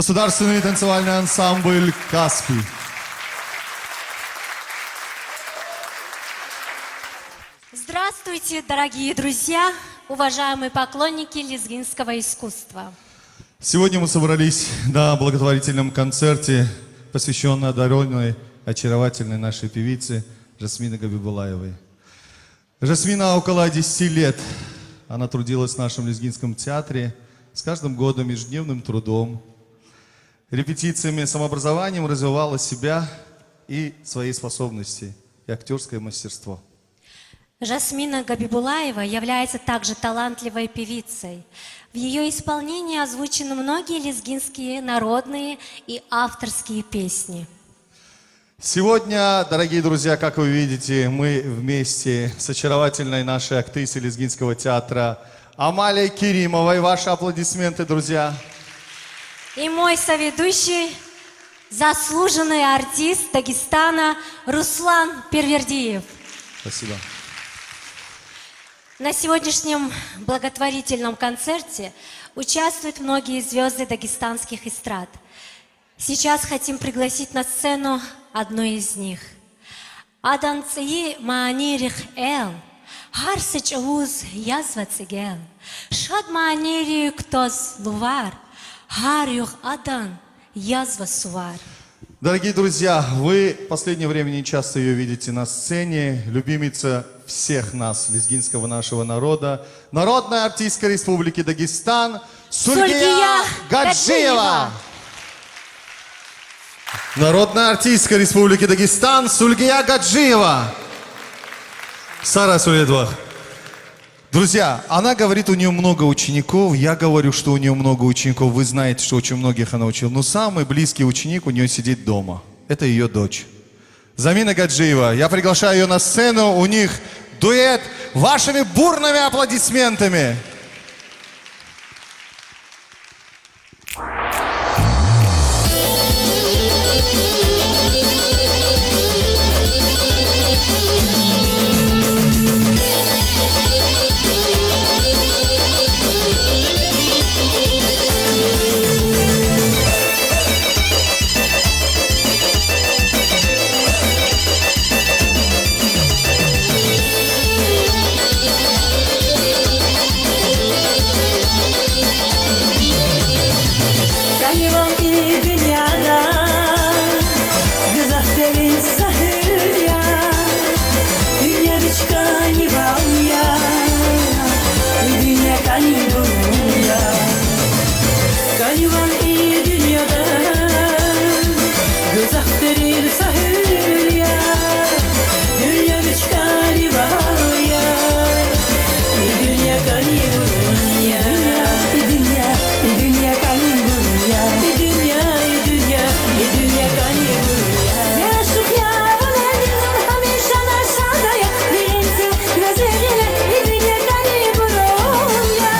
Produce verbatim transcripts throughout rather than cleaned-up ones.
Государственный танцевальный ансамбль «Каспий». Здравствуйте, дорогие друзья, уважаемые поклонники лезгинского искусства! Сегодня мы собрались на благотворительном концерте, посвящённом одарённой, очаровательной нашей певице Жасмине Габибуллаевой. Жасмина около десяти лет, она трудилась в нашем лезгинском театре, с каждым годом ежедневным трудом, репетициями, самообразованием развивала себя и свои способности, и актёрское мастерство. Жасмина Габибуллаева является также талантливой певицей. В её исполнении озвучены многие лезгинские народные и авторские песни. Сегодня, дорогие друзья, как вы видите, мы вместе с очаровательной нашей актрисой Лезгинского театра Амалией Керимовой. Ваши аплодисменты, друзья. И мой соведущий, заслуженный артист Дагестана Руслан Первердиев. Спасибо. На сегодняшнем благотворительном концерте участвуют многие звёзды дагестанских эстрад. Сейчас хотим пригласить на сцену одну из них. Адан цӀийи манийрихъ эл, гьар са чӀавуз язва цӀигел. Шад манийри кутаз лувар, гьар югъ адан язва сувар. Дорогие друзья, вы в последнее время не часто её видите на сцене, любимица всех нас, лезгинского нашего народа, народная артистка Республики Дагестан Сульгия Сульгия Гаджиева. Гаджиева. Народная артистка Республики Дагестан Сульгия Гаджиева. Сара Суледвах. Друзья, она говорит, у неё много учеников, я говорю, что у неё много учеников, вы знаете, что очень многих она учила, но самый близкий ученик у неё сидит дома. Это её дочь. Замина Гаджиева, я приглашаю её на сцену, у них дуэт, вашими бурными аплодисментами. Кӏанивал и дуьньяда гзафдерин суьгьуьр я, дуьнья вич кӏанивал я, и дуьнья кӏанибурун я. Кӏанивал и дуьньяда гзафдерин суьгьуьр я, дуьнья вич кӏанивал я, и дуьнья кӏанибурун я. И дуьнья, и дуьнья кӏанибурун я. И дуьнья, и дуьнья, и дуьнья кӏанибурун я. Я ашукь я, вун гьамиша нашанда я, вегьин тир назур гъиле, и дуьнья кӏанибурун я.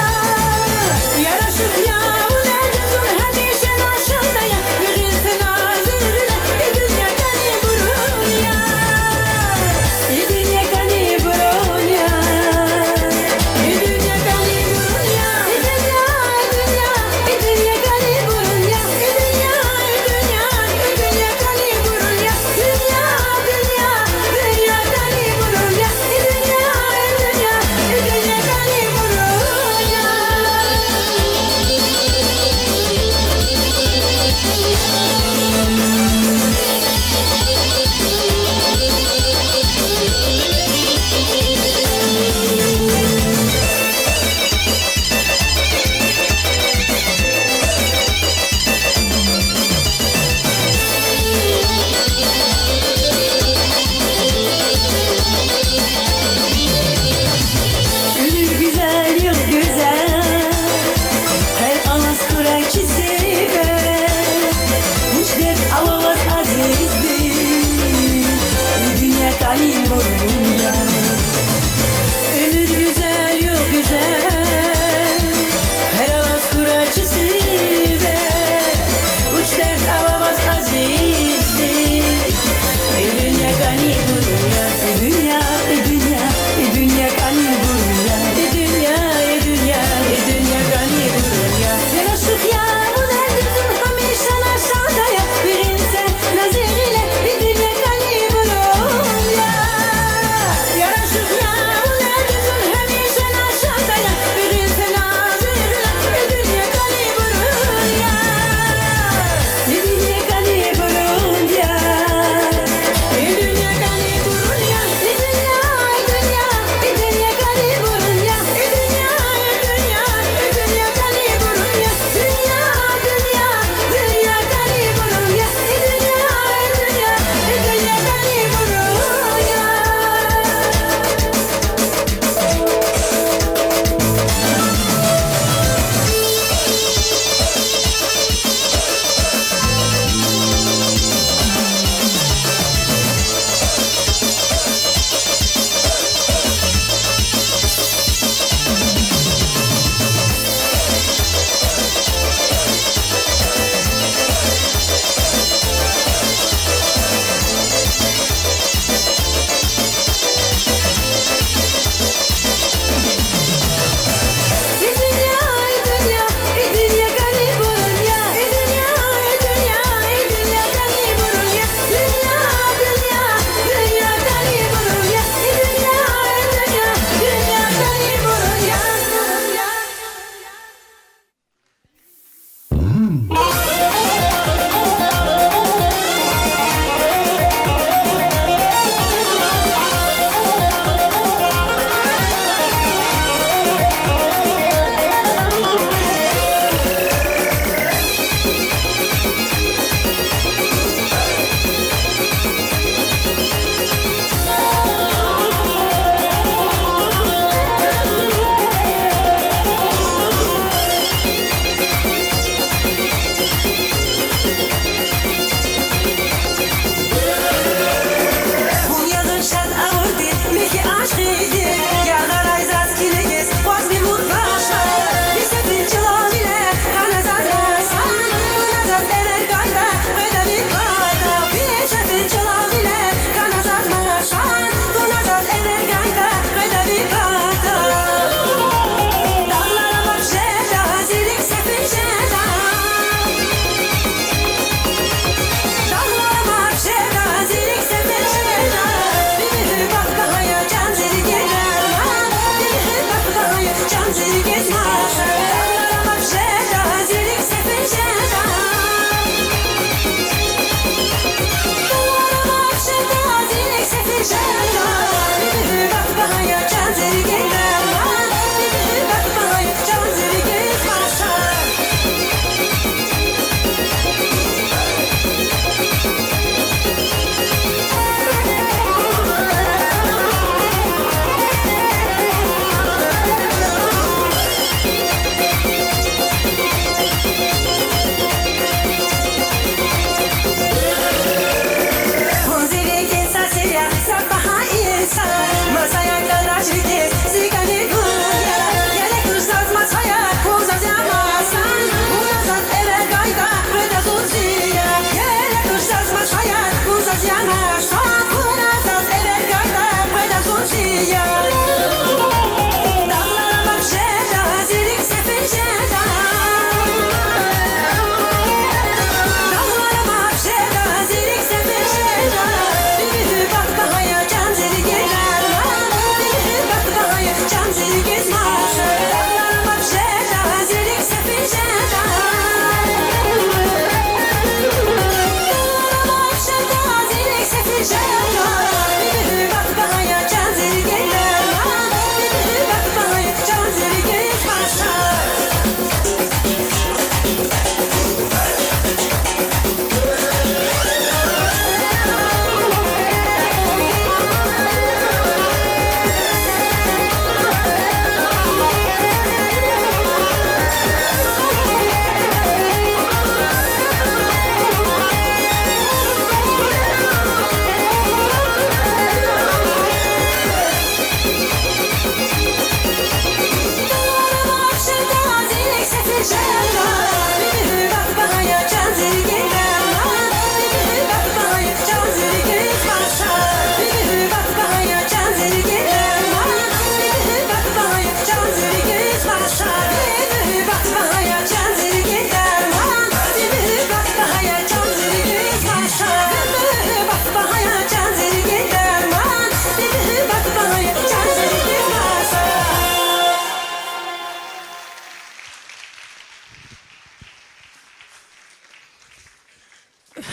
Я ашукь я, вун гьамиша нашанда я, вегьин тир назур гъиле, и дуьнья кӏанибурун я. И дуьнья кӏанибурун я. И дуьнья кӏани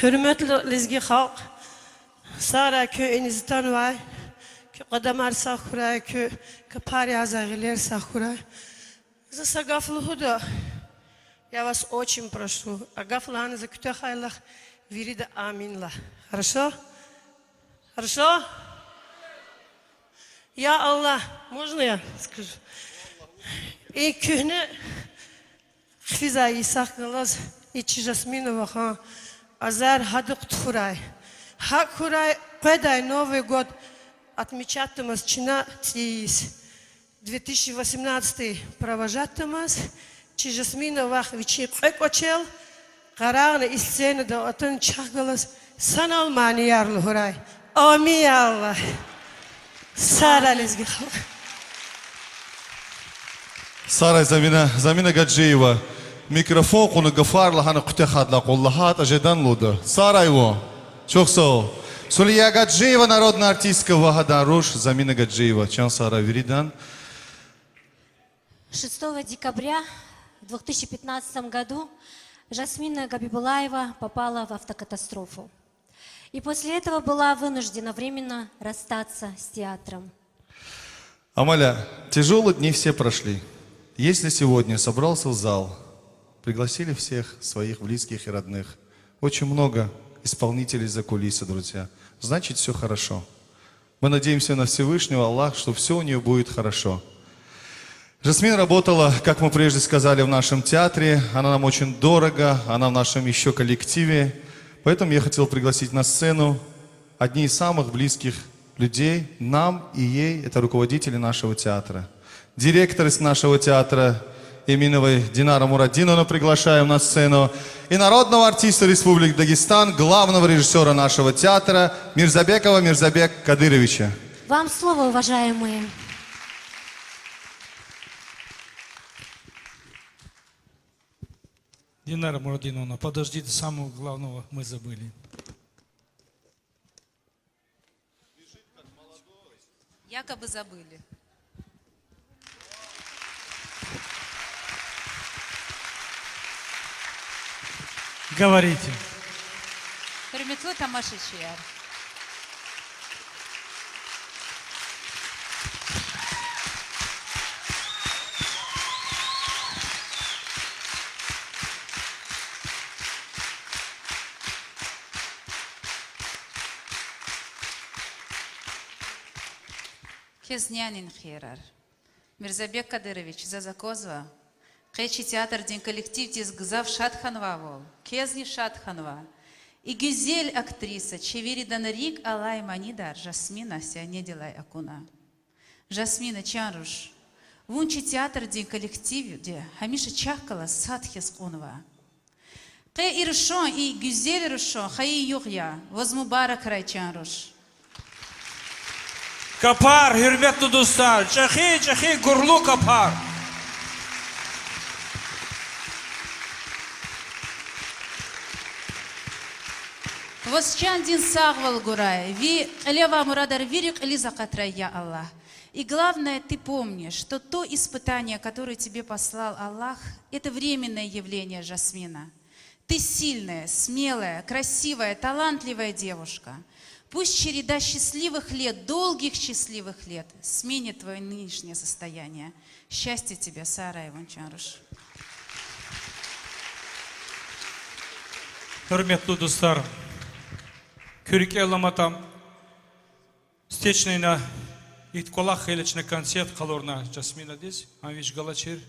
Гьуьрметлу лезги халкь, сагърай куьн иниз атанвай, куь кьадамар сагъ хьурай, куь капар язавай гъилер сагъ хьурай. За са гаф лугьуда, я вас очень прошу, а гаф лагьана за куьтягьайла, вирида амин лагь. Хорошо? Хорошо? Я Аллагь, можно я скажу? И куьгьне хъфизвай йисахъ галаз и чи Жасмина вахан азар гьадахъ тухурай. ГьакӀ хьурай, къведай Новый год отмечать тамаз чна цӀийи йис. Две тысячи восемнадцатый провожать тамаз, чи Жасмина вах вичин кьве кӀвачел къарагъна и сценадал атана чахъ галаз санал манияр лугьурай. Амин, я Аллагь. Сагърай лезги халкь. Сагърай Замина, Замина Гаджиева. Микрофон кьуна гафар лагьана куьтягьайдалай кьван лагьайтӀа жедан лугьуда. Сагърай вун. Чухсагъул. Сулия Гаджиева, народная артистка, ва гьадан руш Замина Гаджиева. Чан сагърай виридан. Шестого декабря в две тысячи пятнадцатом году Жасмина Габибуллаева попала в автокатастрофу. И после этого была вынуждена временно расстаться с театром. Амаля, тяжёлые дни все прошли. Если сегодня собрался зал, пригласили всех своих близких и родных, очень много исполнителей за кулисы, друзья, значит, всё хорошо. Мы надеемся на Всевышнего Аллаха, что всё у неё будет хорошо. Жасмин работала, как мы прежде сказали, в нашем театре. Она нам очень дорога, она в нашем ещё коллективе. Поэтому я хотел пригласить на сцену одни из самых близких людей нам и ей, это руководители нашего театра. Директора нашего театра Эминовой Динара Мурадиновну приглашаем на сцену и народного артиста Республики Дагестан, главного режиссёра нашего театра Мирзабекова Мирзабека Кадыровича. Вам слово, уважаемые. Динара Мурадиновна, подождите, самого главного мы забыли. Якобы забыли. говорите. Гьуьрметлу тамашачияр! Квез нянин хийирар. Мирзабек Кадырович, заз аквазва, къе чи театрдин коллективдиз гзаф шад хьанвайвал, квезни шад хьанва. И гуьзел актриса, чи виридан рикӀ алай манидар Жасмина сягьнедилай акуна. Жасмина, чан руш, вун чи театрдин коллективди гьамиша чахъ галаз сад хьиз кьунва. Къе и рушан, и гуьзел рушан хайи югъ я, ваз мубаракрай, чан руш. Капар, гьуьрметлу дустар, чӀехи, чӀехи гурлу капар. Ваз чандин сагъвал гурай, ви кьиле авай мурадар вири кьилиз акъатрай, я Аллагь. И главное, ты помни, что то испытание, которое тебе послал Аллах, это временное явление, Жасмина. Ты сильная, смелая, красивая, талантливая девушка. Пусть череда счастливых лет, долгих счастливых лет сменит твоё нынешнее состояние. Счастья тебе, Сара Иван, чан руш. Гьуьрметлу дустар, куь рикӀел аламатӀа, стечнена, ихьтин кӀвалах хьайила чна концерт къалурна Жасминадиз, гьам вич галачир.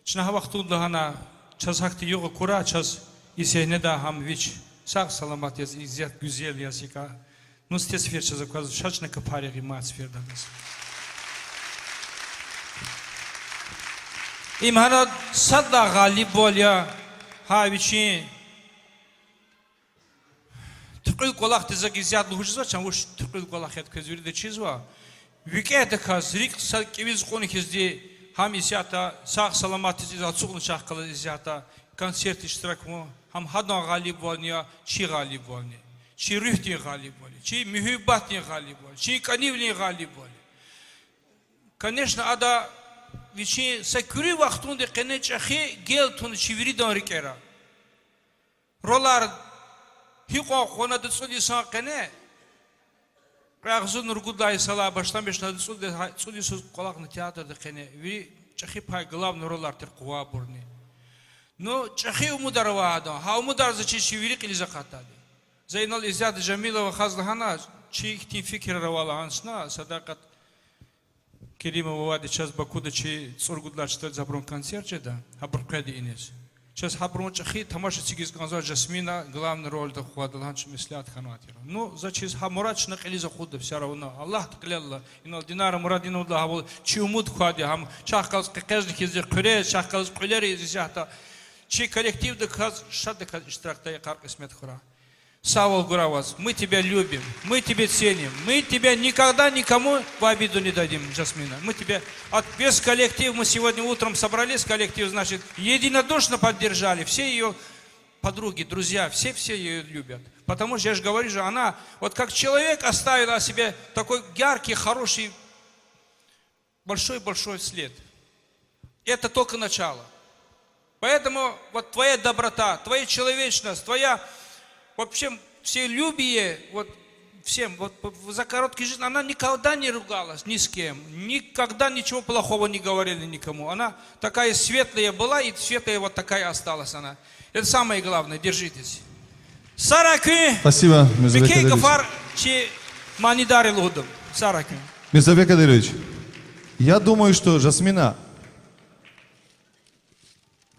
Чна гьа вахтунда лагьана, чаз гьахьтин югъ акурай, чаз и сегьнеда гьам вич сагъ-саламат яз, исятда гуьзел яз икӀа. Ну, сифте-сефер чаз акваз, ша чна капар ягъиз мад сеферда гьаниз. Им гьана сад лагьай гъалибвал я, гьа вичин туькьуьл кӀвалахдиз. Зак исятда лугьуз жезвач, чан вуч туькьуьл кӀвалах ятӀа, квез вирида чизва. ВикӀегьдаказ рикӀ са кӀевиз кьуна хьизди, гьам исятда сагъ-саламатдиз ацукьна чахъ галаз исятда концерт иштирак авун, гьам гьадан гъалибвални я, чи гъалибвални, чи руьгьдин гъалибвални, чи муьгьуьббатдин гъалибвални, чи кӀанивилин гъалибвални. Конечно, ада вичин са куьруь вахтунди къене чӀехи гел туна чи виридан рикӀера. Ролар гьикьван къвана ада цӀуд йисан къене, кьве агъзурни ругуд лагьай йисалай башламишна ада цӀуд, цӀуд йисуз кӀвалахна театрда къене, вири чӀехи пай, главный ролар тир къугъвайбурни. Ну, чӀехи умудар авай адан, гьа умудар за чи, чи вири кьилиз акъатдайди. За инал Иззат Жамилова хаз лагьана, чи ихьтин фикирар ава лагьана чна, Садакъат Керимова авайди чаз Бакуда чи цӀуругуд лагьай четверг гьабурун концерт жеда, гьабурун къведа иниз. Чаз гьабурун чӀехи тамаша эцигиз кӀанзава Жасмина главный рольда къугъвада лагьана чи меслят хьанвай тир. Ну, за чиз гьа мурад чна кьилиз акъудда всё равно. Аллагьди кьилелла, инал Динара Мурадиновадилай гьавал чи умуд квайди, гьам чахъ галаз къекъвезни хьиз хъуьрез, чахъ галаз кьуьлериз исятда. Чи коллективдаказ, шаддаказ иштиракдай йикъар кьисмет хьурай. Сагъвал гурай ваз. Мы тебя любим, мы тебя ценим, мы тебя никогда никому в обиду не дадим, Жасмина. Мы тебя, от, весь коллектив, мы сегодня утром собрались, коллектив, значит, единодушно поддержали. Все её подруги, друзья, все, все её любят. Потому что, я же говорю же, она вот как человек оставила о себе такой яркий, хороший большой-большой след. Это только начало. Поэтому вот твоя доброта, твоя человечность, твоя вообще всеолюбие, вот всем, вот п-, п-, за короткую жизнь она никогда не ругалась ни с кем, никогда ничего плохого не говорила никому. Она такая светлая была, и светлая вот такая осталась она. Это самое главное, держитесь. Сара куьн. Спасибо, Мирзабек Кадырович. Микей гафар чи манидар лугьуда. Сара куьн. Мирзабек Кадырович, я думаю, что Жасмина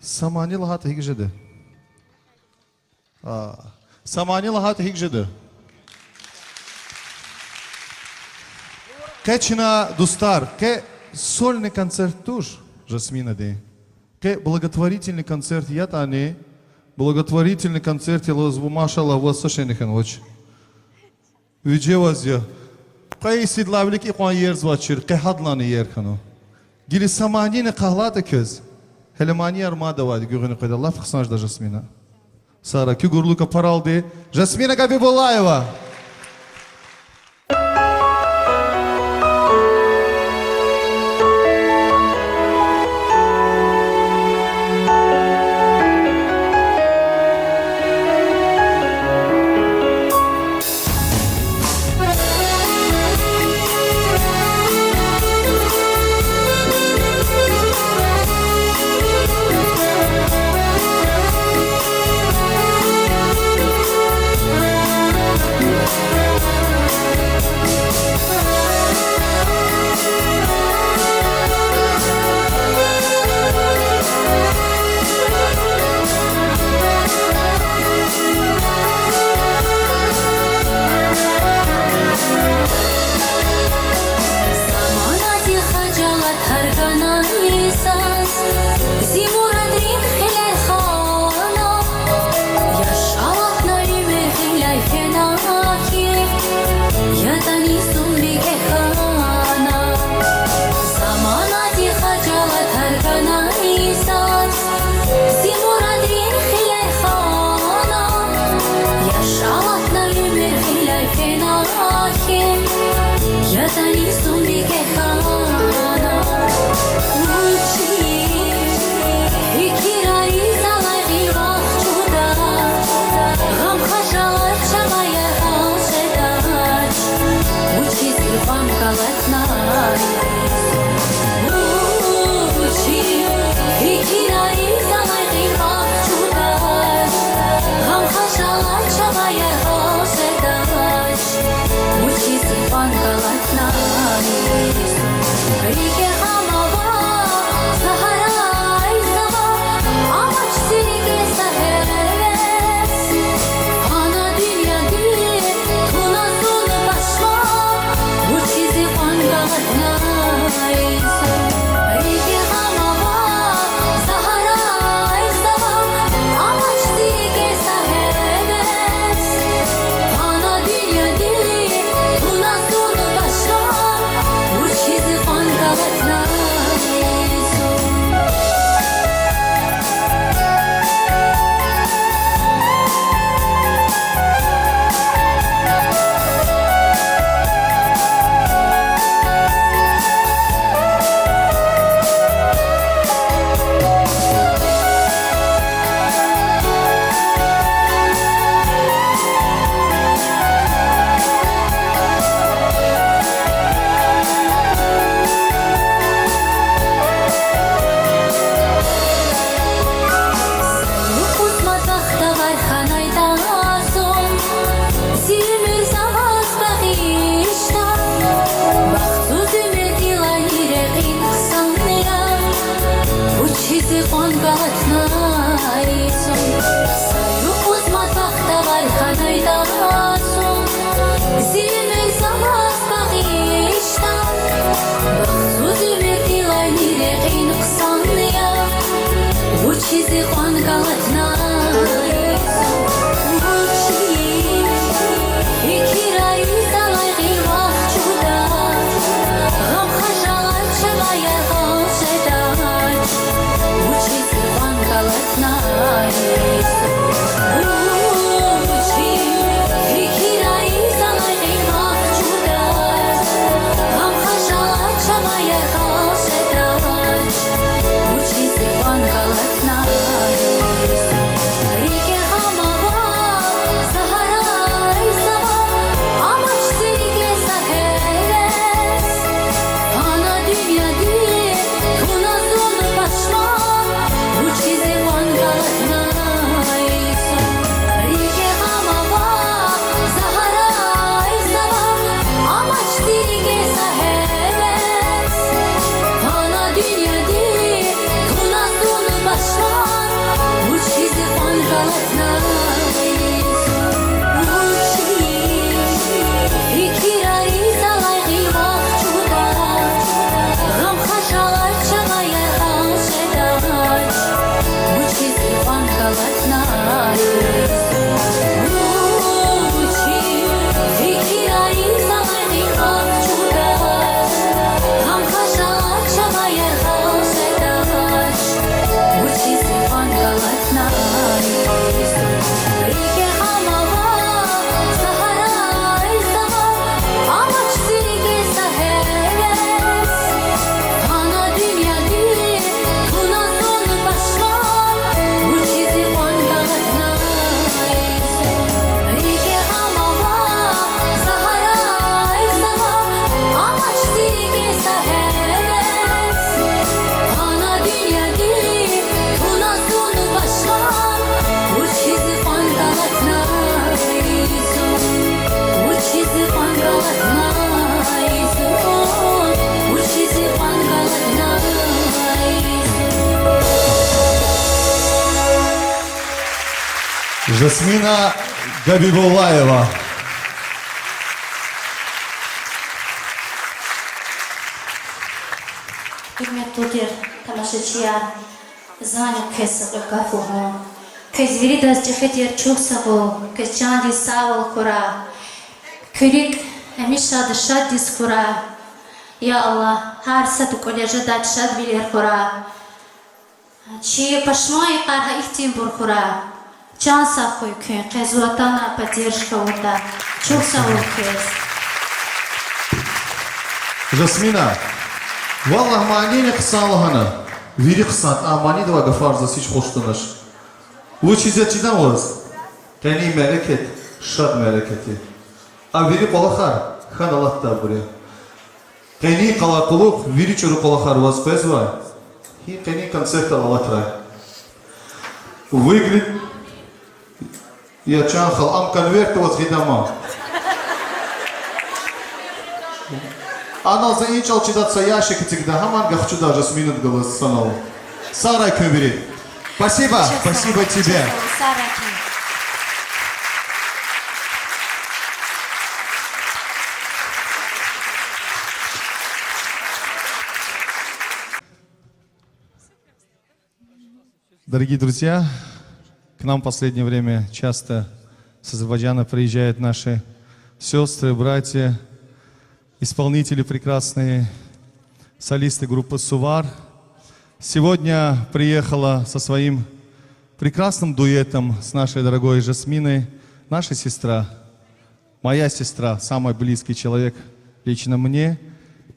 са мани лагьайтӀа гьикӀ жеда? А, са мани лагьайтӀа гьикӀ жеда? Къе чна, дустар, къе сольный концерт туш Жасминадин. Къе благотворительный концерт ятӀани, благотворительный концерт яз ваз, машаллагь, ваз са шейни хьанвач. Виже ваз я. Къе исидалай вилик икьван иер ийизвачир, къе гьадалайни иер хьана. Гила са манини къагьлайтӀа квез. Гьеле манияр мад авайди гуьгъуьна къведа, лап хъсан жеда Жасмина. Сара, куь гурлу капаралди, Жасмина Габибуллаева. Зи кьван галатнай зун, са юкъуз мад бахтавар хьанайтӀа зун, зи уьмуьр залаз багъишда, бахтсуз уьмуьрдилай ни рекьин хъсан я, вучиз зи кьван галатнай зун, вучиз? Фикирар ийиз алай гъил вахт чӀугвадач, гъам-хажалат чавай яргъал жедач, вучиз зи кьван галатнай зун, вучиз? Фикирар ийиз алай гъил вахт чӀугвадач, гъам-хажалат чавай яргъал жедач, вучиз зи кьван галатнай зун. РикӀе гъам ава, загьарай завай, амач зи рикӀе са гьевес. Гьана дуьньядин туна зун пашман, вучиз зи кьван галатнай зун. РикӀе гъам ава, загьарай завай, амач зи рикӀе са гьевес. Гьана дуьньядин туна зун пашман, вучиз зи кьван галатнай зун, вучиз? Фикирар ийиз алай гъил вахт чӀугвадач, гъам-хажалат чавай яргъал жедач, вучиз зи кьван галатнай зун, вучиз? Фикирар ийиз алай гъил вахт чӀугвадач, гъам-хажалат чавай яргъал жедач, вучиз зи кьван галатнай зун. РикӀе гъам ава, загьарай завай, амач зи рикӀе са гьевес. Гьана дуьньядин туна зун пашман, вучиз зи кьван галатнай зун. РикӀе гъам ава, загьарай завай, амач зи рикӀе са гьевес. Гьана дуьньядин туна зун пашман, вучиз зи кьван галатнай зун, вучиз зи кьван галатнай зун, вучиз зи кьван галатнай зун. Жасмина Габибуллаева. Гьуьрметлу тир тамашачияр, зани квез са кьве гаф лугьун. Квез виридаз чӀехи тир чухсагъул, квез чандин сагъвал хьурай. Куь рикӀ гьамиша шаддиз хьурай. Я Аллагь, гьар сада кӀвале жедач, шадвилер хьурай. Чи пашман йикъар гьа ихьтинбур хьурай. Чан сагъ хьуй куьн, къе зи ватана поддержка авуртӀа. Чухсагъул квез. Жасмина, валлагь, манини хъсан лагьана. Вири хъсан, а манидавай гафар заз гьич хуш тунач. Вучиз я чида ваз? Къенин мярекат шад мярекат я. А вири кӀвалахар хьана алатдайбур я. Къенин къалай кьулухъ вири чӀуру кӀвалахар ваз къвезвай. Гьи къенин концертдал алатрай. Выиграть, я чан хал, ам конвертда ваз гъида ман. Анал за и чӀал чида са ящик эцигда, гьаман гахчуда Жасминадин галаз санал. Сагърай куьн вири. Спасибо, спасибо тебе. Дорогие друзья, к нам в последнее время часто с Азербайджана приезжают наши сёстры, братья, исполнители прекрасные, солисты группы «Сувар». Сегодня приехала со своим прекрасным дуэтом с нашей дорогой Жасминой наша сестра. Моя сестра, самый близкий человек лично мне,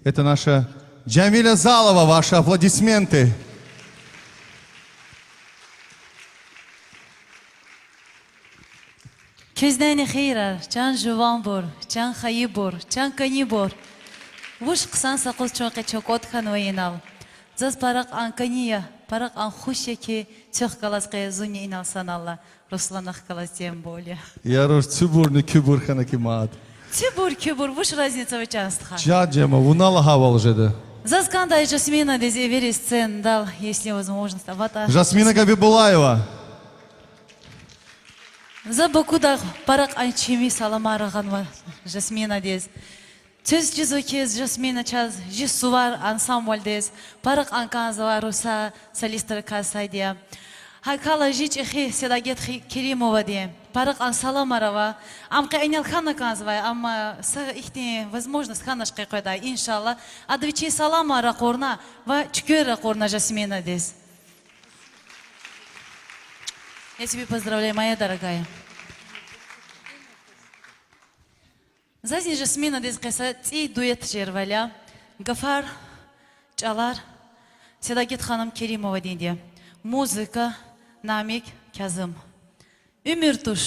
это наша Джамиля Залова. Ваши аплодисменты. Квез даим хийирар, чан жуванбур, чан хайибур, чан канибур. Вуч хъсан са юкъуз чун къе чукӀуд хьанва инал. Заз пара кьван кӀани я, пара кьван хуш я хьи, квехъ галаз къе зунни инал санал ала, Русланахъ галаз тем более. Ярар, цуьбурни куьбур хьана хьи мад. Цуьбур, куьбур, вуч разница ава, чан стха? Чан жема, вуна лагьайвал жеда. Заз кӀандай Жасминадиз эвериз сценадал, если возможность аватӀа. Жасмина Габибуллаева. За Бакудагъ пара кьван чими саламар гъанва Жасминадиз. Квез чизва хьи, Жасмина чаз жи сувар ансамблдиз пара кьван кӀанзавай руса солистрикай сад я. ГьакӀ хьайила жи чӀехи Седагет Керимовади пара кьван саламар ава. Ам къе инал хьана кӀанзавай, амма са ихьтин возможность хьанач къе къведай, иншаллагь. Ада вичин саламар ракъурна ва чуьквер ракъурна Жасминадиз. Я тебя поздравляю, моя дорогая. Зазни Жасминадиз къе са цӀийи дуэт жервал я, гафар, чӀалар Седагет ханум Керимовадинди я, музыка Намик Кязым. Уьмуьр туш.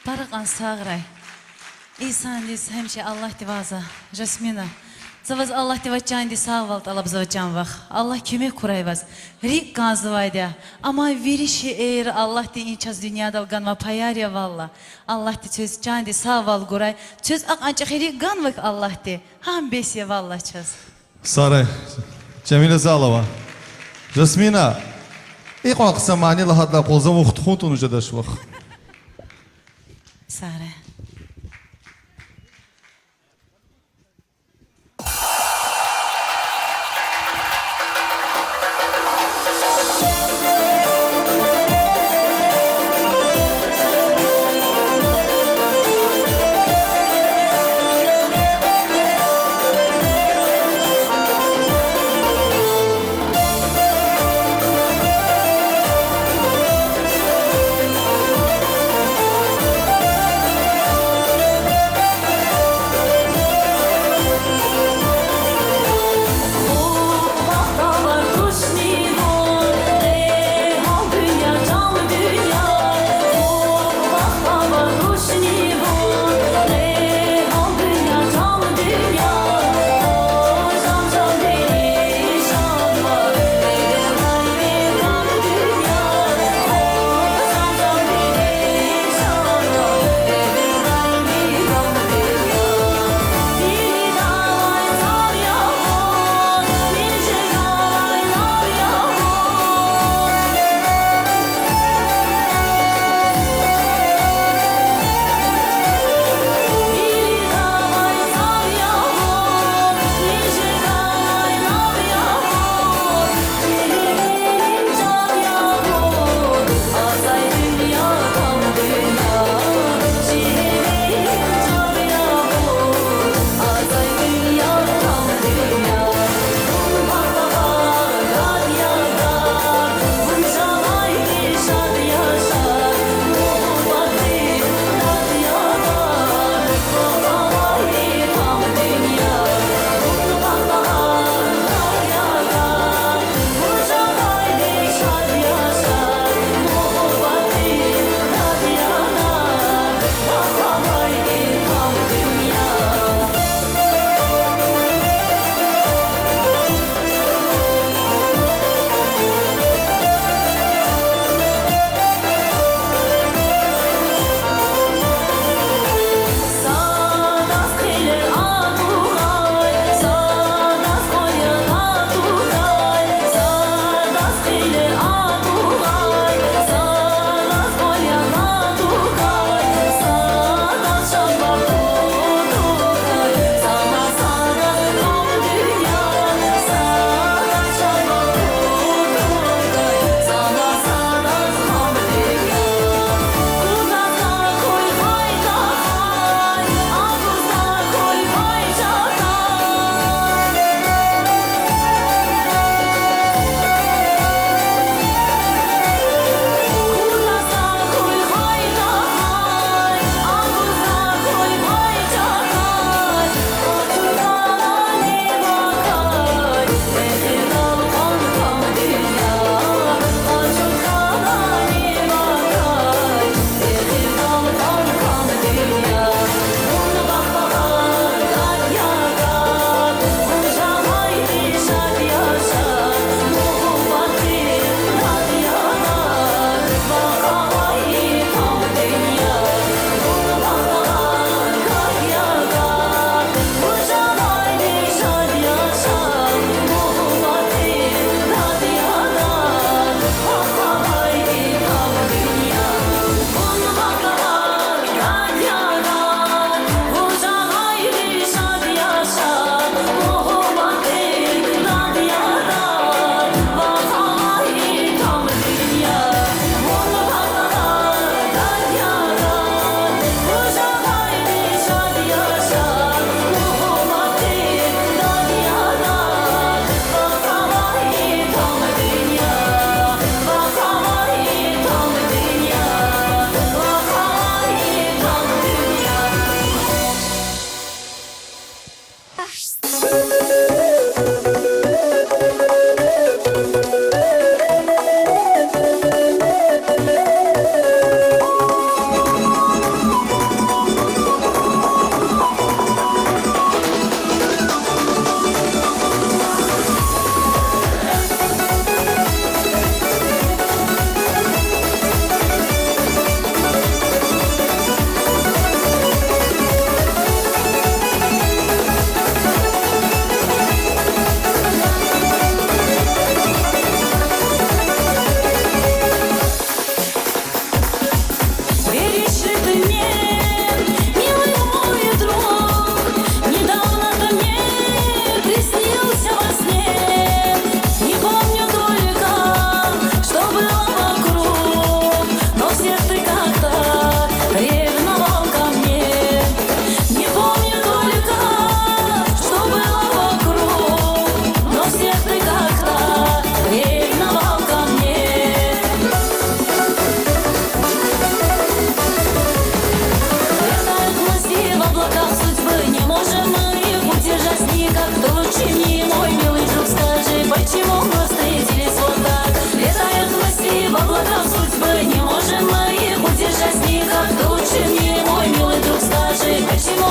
Пара кьван сагърай. Инсандиз гьамиша Аллагьди варзава. Жасмина, за ваз Аллагьдивай чандин сагъвал тӀалабзава, чан вах. Аллагь куьмек гурай ваз. РикӀ кӀанзавайди я. Амай вири шейэр Аллагьди и чаз дуьньядал ганвай паяр я валлагь. Аллагьди квез чандин сагъвал гурай. Квез акьван чӀехи рикӀ ганвай Аллагьди, гьам бес я валлагь чаз. Сара, Жамила, зал ава. Жасмина, икьван хъсан мани лагьайдалай къвалзава, вун тухун тавуна жедач вах. Сара.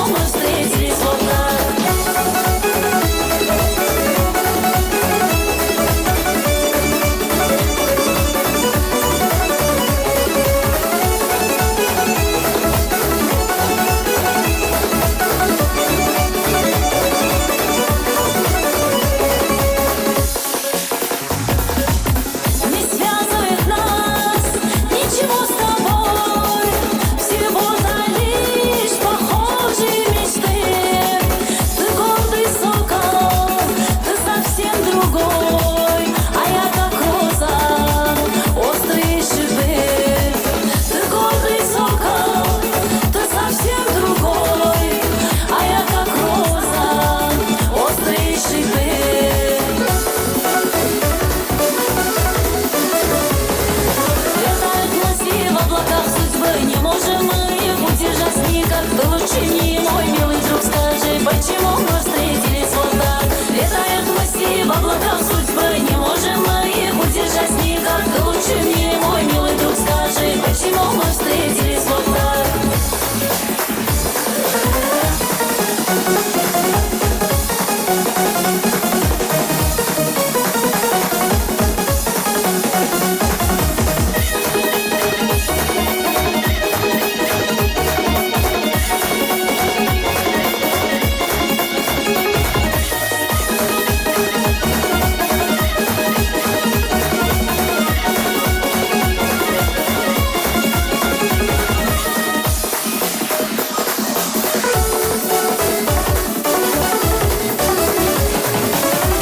Мы встретились вот так. Не связывает нас ничего с тобой, всего-то лишь похожие мечты. Ты гордый сокол, ты совсем другой, а я как роза, острые шипы. Ты гордый сокол, ты совсем другой, а я как роза, острые шипы. Летают мысли в облаках судьбы, не можем мы их удержать никак. Ты лучше мне, мой милый друг, скажи, почему мы встретились вот так? Летают мысли в облаках судьбы, не можем мы их удержать никак. Ты лучше мне, мой милый друг, скажи, почему мы встретились вот так?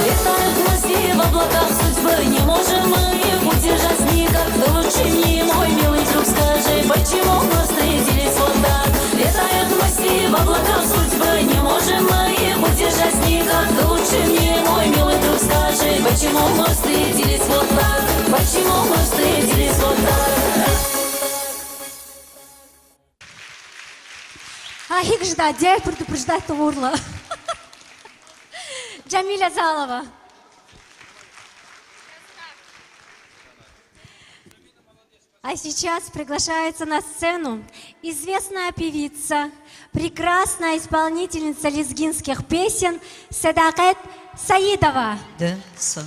Летают мысли в облаках судьбы, не можем мы их удержать никак. Ты лучше мне, мой милый друг, скажи, почему мы встретились вот так? Летают мысли в облаках судьбы, не можем мы их удержать никак. Ты лучше мне, мой милый друг, скажи, почему мы встретились вот так? Почему мы встретились вот так? А, гьикӀ жеда, дяве предупреждать тавурла. Джамиля Залова. А сейчас приглашается на сцену известная певица, прекрасная исполнительница лезгинских песен Седакъет Саидова. Да, са-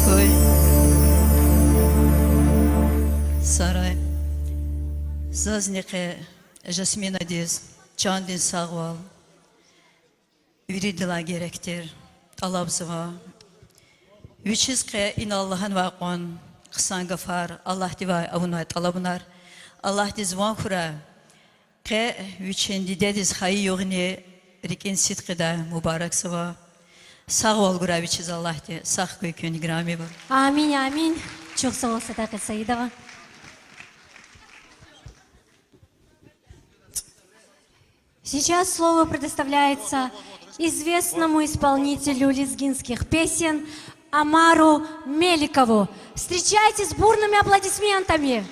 Къуй. Сарай. Зазни къе Жасминадиз чандин сагъвал, виридалай герек тир, тӀалабзава. Вичиз къе инал лагьанвай кьван хъсан гафар, Аллагьдивай авунвай тӀалабунар, Аллагьдиз ван хьурай. Къе вичин дидедиз хайи югъни рикӀин сидкьидай мубаракзава. Сагъвал гурай вичиз Аллагьди, сагъ хьуй куьн, играми ваъ. Амин, амин. Чухсагъул, Садакъат Саидова. Сейчас слово предоставляется известному исполнителю лезгинских песен Амару Меликову. Встречайте с бурными аплодисментами!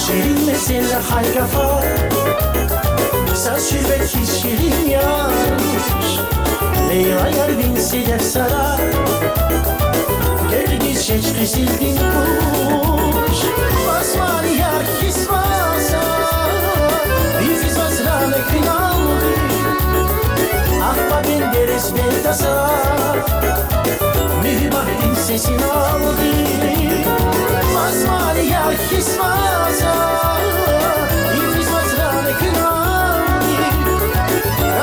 Ширин месел, лагьай гафар, саз ширбет хьиз ширин яш, Лейлаяр вин седефсара, гекъигиз шеш къизилдин куш, пасман яр хьиз ваза, бифиз вацран куьналди, ахпа бендерез бетаза, муьгьуьббатдин сесиналди, пасман яр хьиз ваза, бифиз вацран куьналди,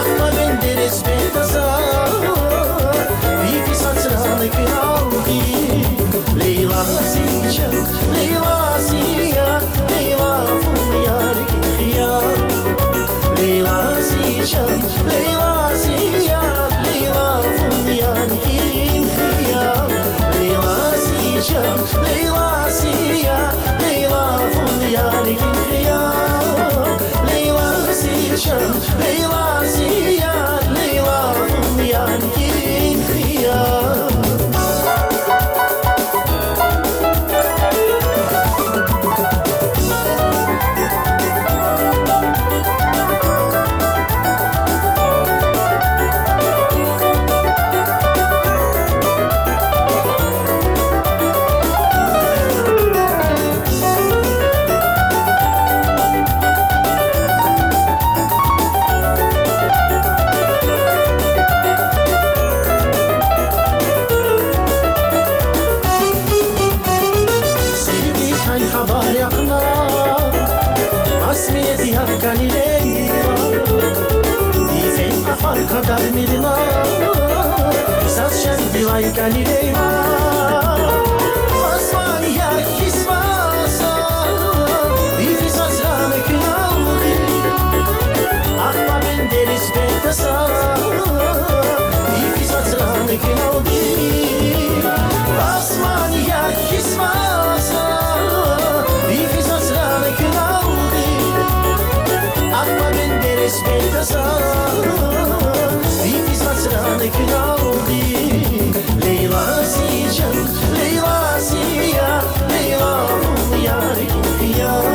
ахпа бендерез бетаза, бифиз вацран куьналди. Лейла зи чан, Лейла зи яр, Лейла вун яргин хиял. Лейла зи чан, Лейла зи яр, Лейла вун яргин хиял. Лейла зи чан, Лейла зи яр, Лейла вун яргин хиял. Лейла зи чан, Лейла зи яр, Лейла вун яргин хиял. Сивидикай хабар яхъна, мас мият яр кӀани Лейла, диден ахвар кадармирна, заз шаддилай кӀани Лейла. Пасман яр хьиз ваза, бифиз вацран куьналди, ахпа бендерез бетаза, бифиз вацран куьналди. Пасман яр хьиз ваза, бифиз вацран куьналди, ахпа бендерез бетаза, бифиз вацран куьналди. Лейла зи чан, Лейла зи яр, Лейла вун яргин хиял.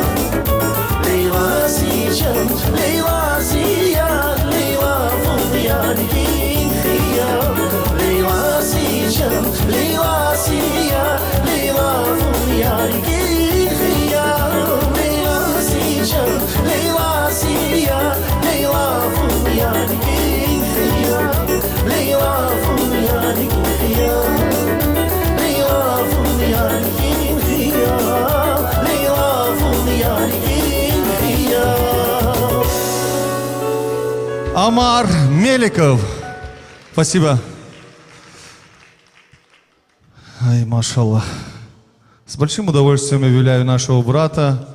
Лейла зи чан, Лейла зи яр, Лейла вун яргин хиял. Лейла зи чан, Лейла зи яр, Лейла вун яргин хиял. Лейла зи чан, Амар Меликов. Спасибо. Ай, машаллах. С большим удовольствием объявляю нашего брата,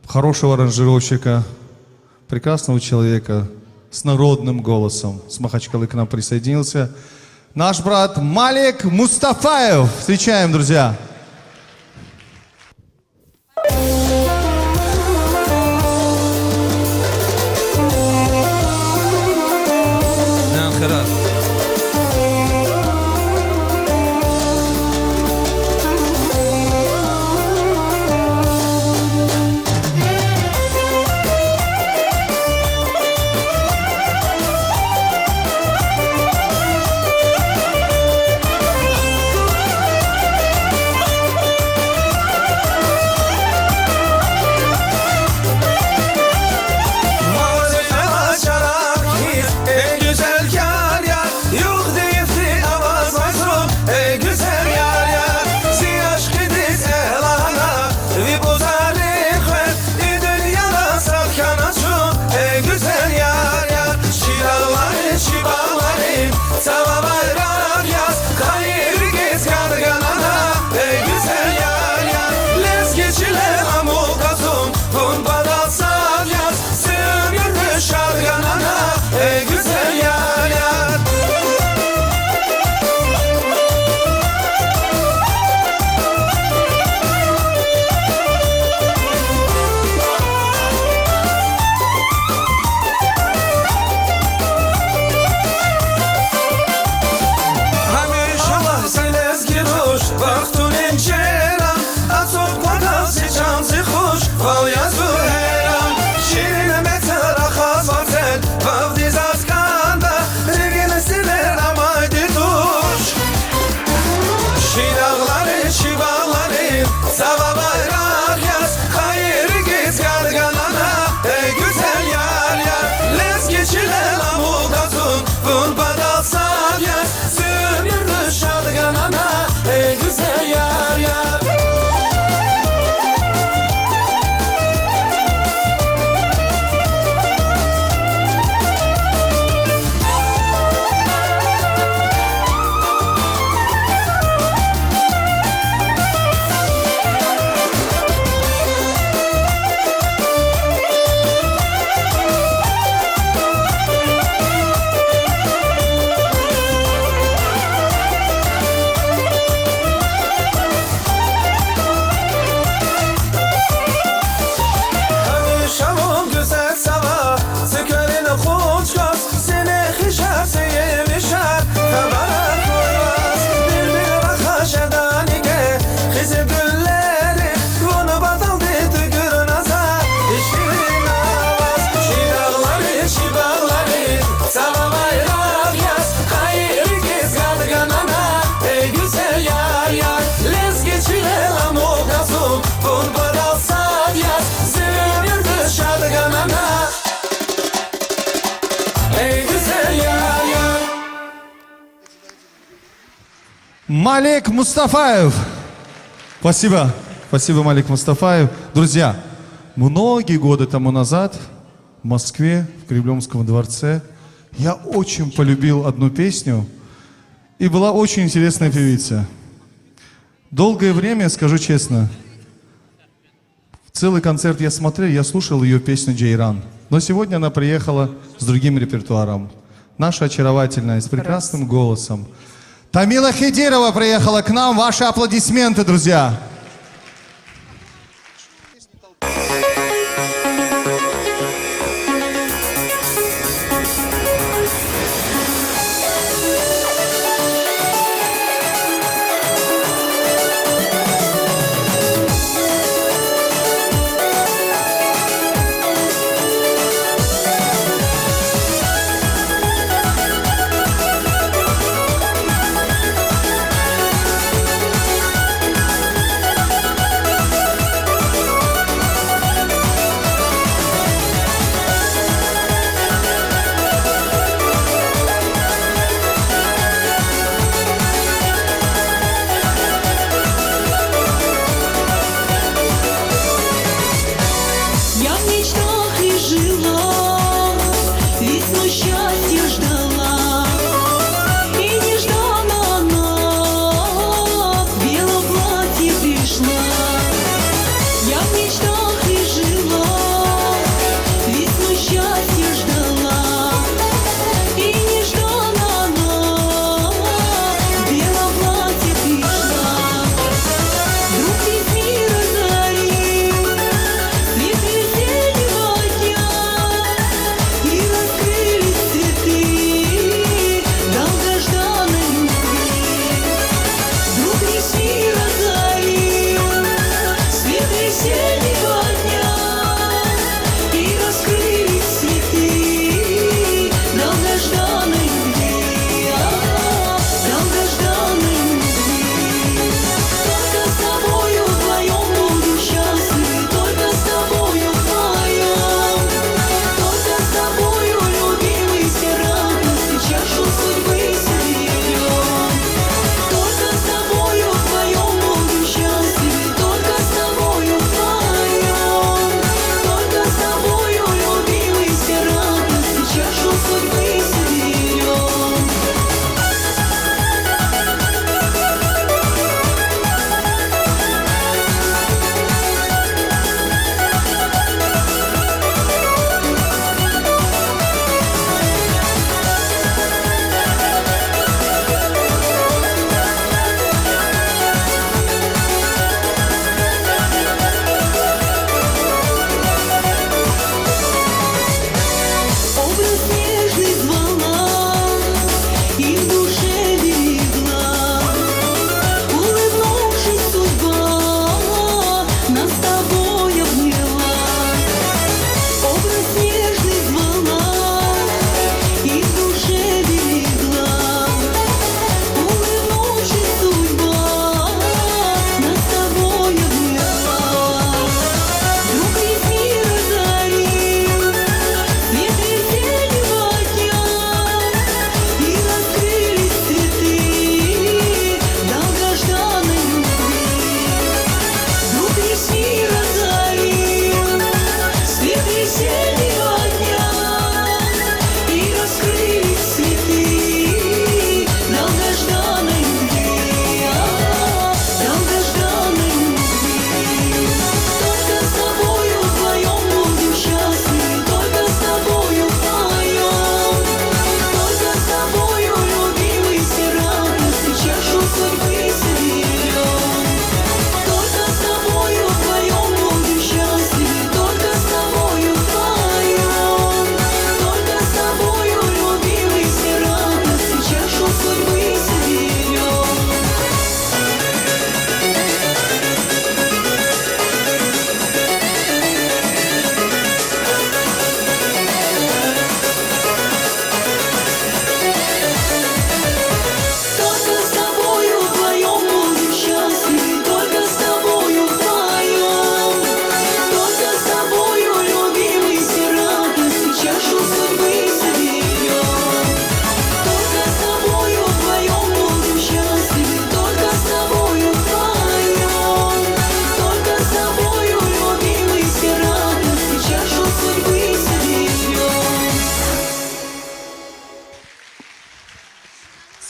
хорошего аранжировщика, прекрасного человека с народным голосом, с Махачкалы к нам присоединился наш брат Малик Мустафаев. Встречаем, друзья! Малик Мустафаев. Спасибо. Спасибо, Малик Мустафаев. Друзья, многие годы тому назад в Москве, в Кремлёвском дворце, я очень полюбил одну песню, и была очень интересная певица. Долгое время, скажу честно, целый концерт я смотрел, я слушал её песню «Джейран». Но сегодня она приехала с другим репертуаром. Наша очаровательная, с прекрасным голосом. Тамила Хидирова приехала к нам. Ваши аплодисменты, друзья.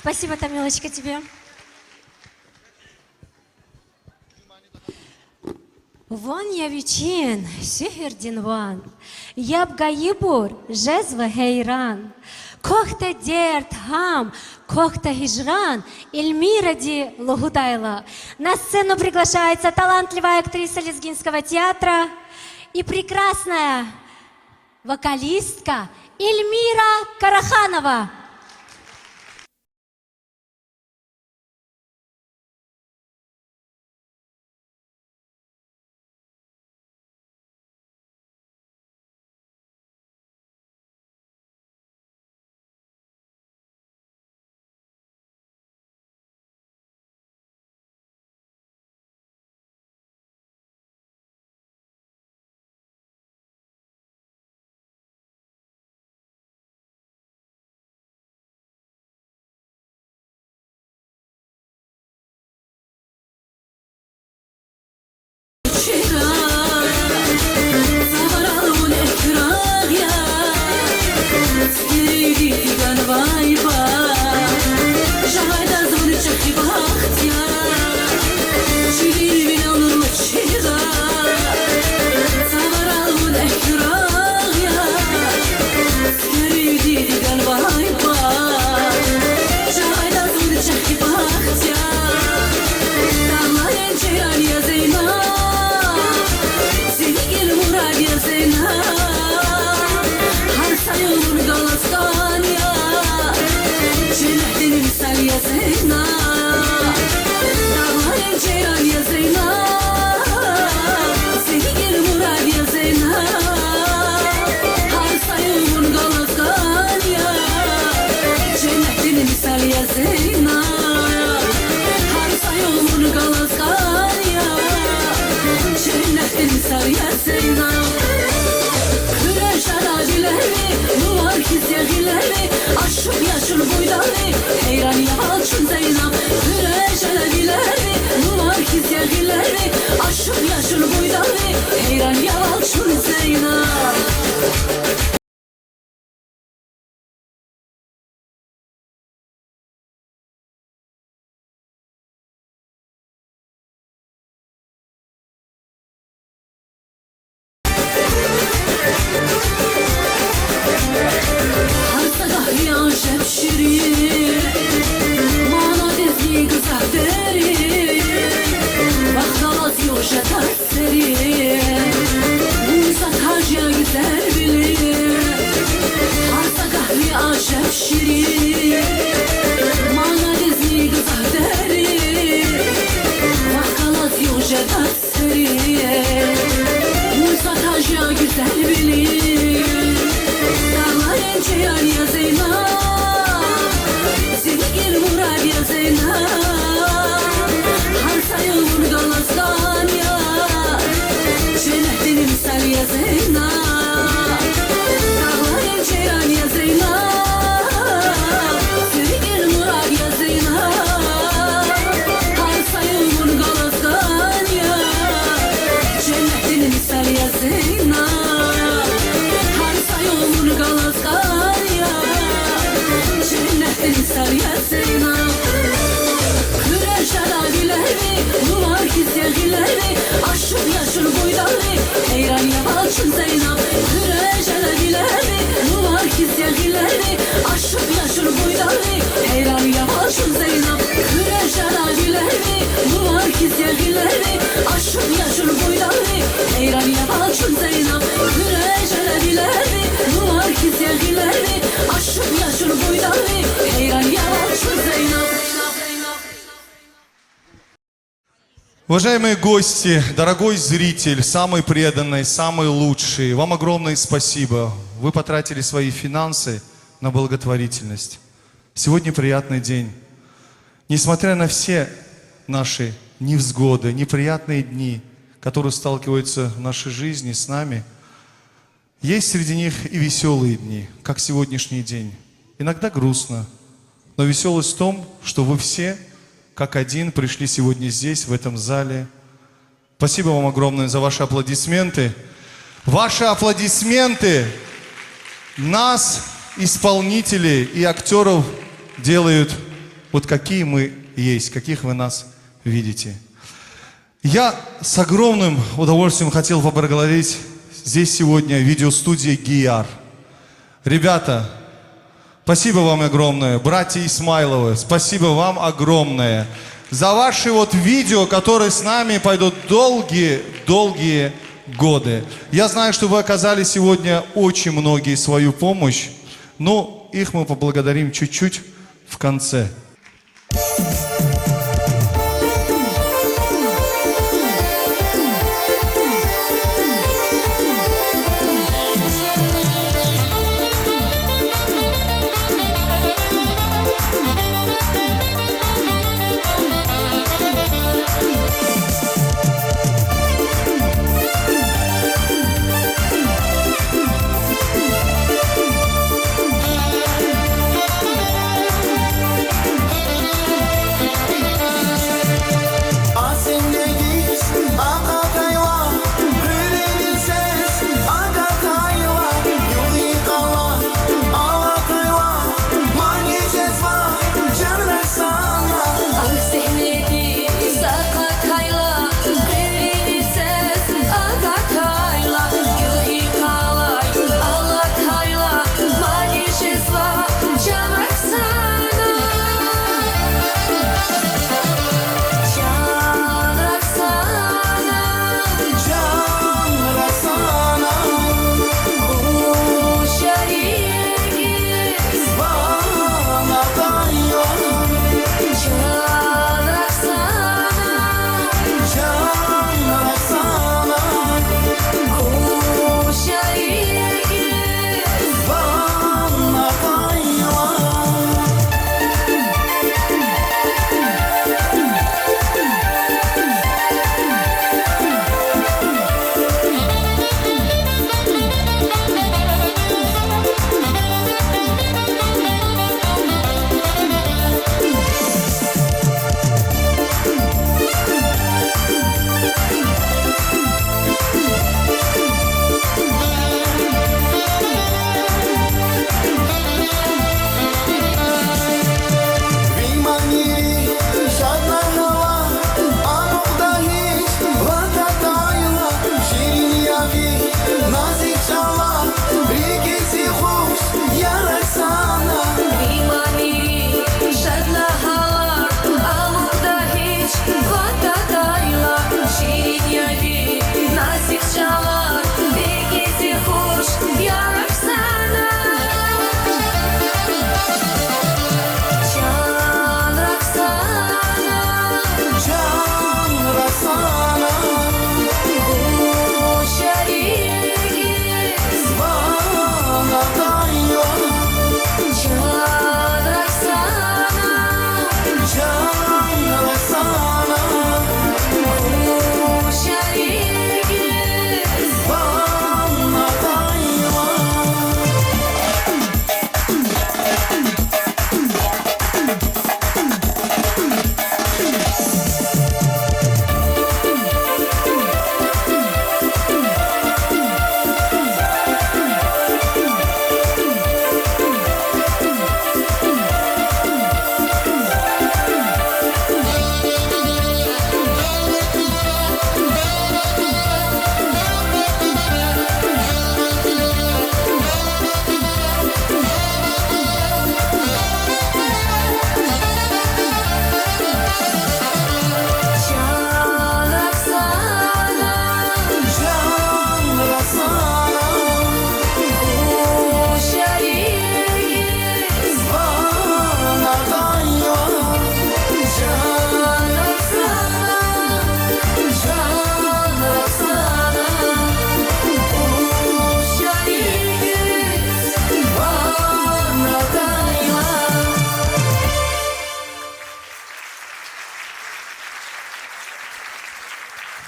Спасибо, Тамилочка, тебе. Ван я вичин, сигьирдин ван, яб гайибур жезва гьейран. Квахьда дерт, гьам, квахьда гьижран, Эльмиради лугьудайла. На сцену приглашается талантливая актриса Лезгинского театра и прекрасная вокалистка Эльмира Караханова. Гьар са гагьри ажеб ширин, манадизни гзаф дерин, вахъ галаз югъ жеда серин, вун са таж я гуьзелвилин. Гьар са гагьри ажеб ширин, манадизни гзаф дерин, вахъ галаз югъ жеда серин, вун са таж я гуьзелвилин. Дагъларин чиран я Зейнаб, зи рикӀин мурад я Зейнаб, гьар са югъ вун галаз кӀан я, женнетдин мисал я Зейнаб. Дагъларин чиран я Зейнаб, зи рикӀин мурад я Зейнаб, гьар са югъ вун галаз кӀан я, женнетдин мисал я Зейнаб. Гьар са югъ вун галаз кӀан я, женнетдин мисал я Зейнаб. Хуьре жеда вилерви, лувар хьиз я гъилерви, ашукь я чун буйдалри, гьейран я вал чун Зейнаб. Хуьре жеда вилерви, лувар хьиз я гъилерви, ашукь я чун буйдалри, гьейран я вал чун Зейнаб. Хуьре жеда вилерви, лувар хьиз я гъилерви, ашукь я чун буйдалри, гьейран я вал чун Зейнаб. Хуьре жеда вилерви, лувар хьиз я гъилерви, ашукь я чун буйдалри, гьейран я вал чун Зейнаб. Уважаемые гости, дорогой зритель, самый преданный, самый лучший, вам огромное спасибо. Вы потратили свои финансы на благотворительность. Сегодня приятный день. Несмотря на все наши невзгоды, неприятные дни, которые сталкиваются в нашей жизни с нами, есть среди них и весёлые дни, как сегодняшний день. Иногда грустно, но весёлость в том, что вы все, как один, пришли сегодня здесь, в этом зале. Спасибо вам огромное за ваши аплодисменты. Ваши аплодисменты нас, исполнителей и актёров, делают Вот какие мы есть, каких вы нас видите. Я с огромным удовольствием хотел поблагодарить здесь сегодня видеостудия Гияр. Ребята, спасибо вам огромное. Братья Исмайловы, спасибо вам огромное за ваши вот видео, которые с нами пойдут долгие-долгие годы. Я знаю, что вы оказали сегодня очень многие свою помощь. Ну, их мы поблагодарим чуть-чуть в конце.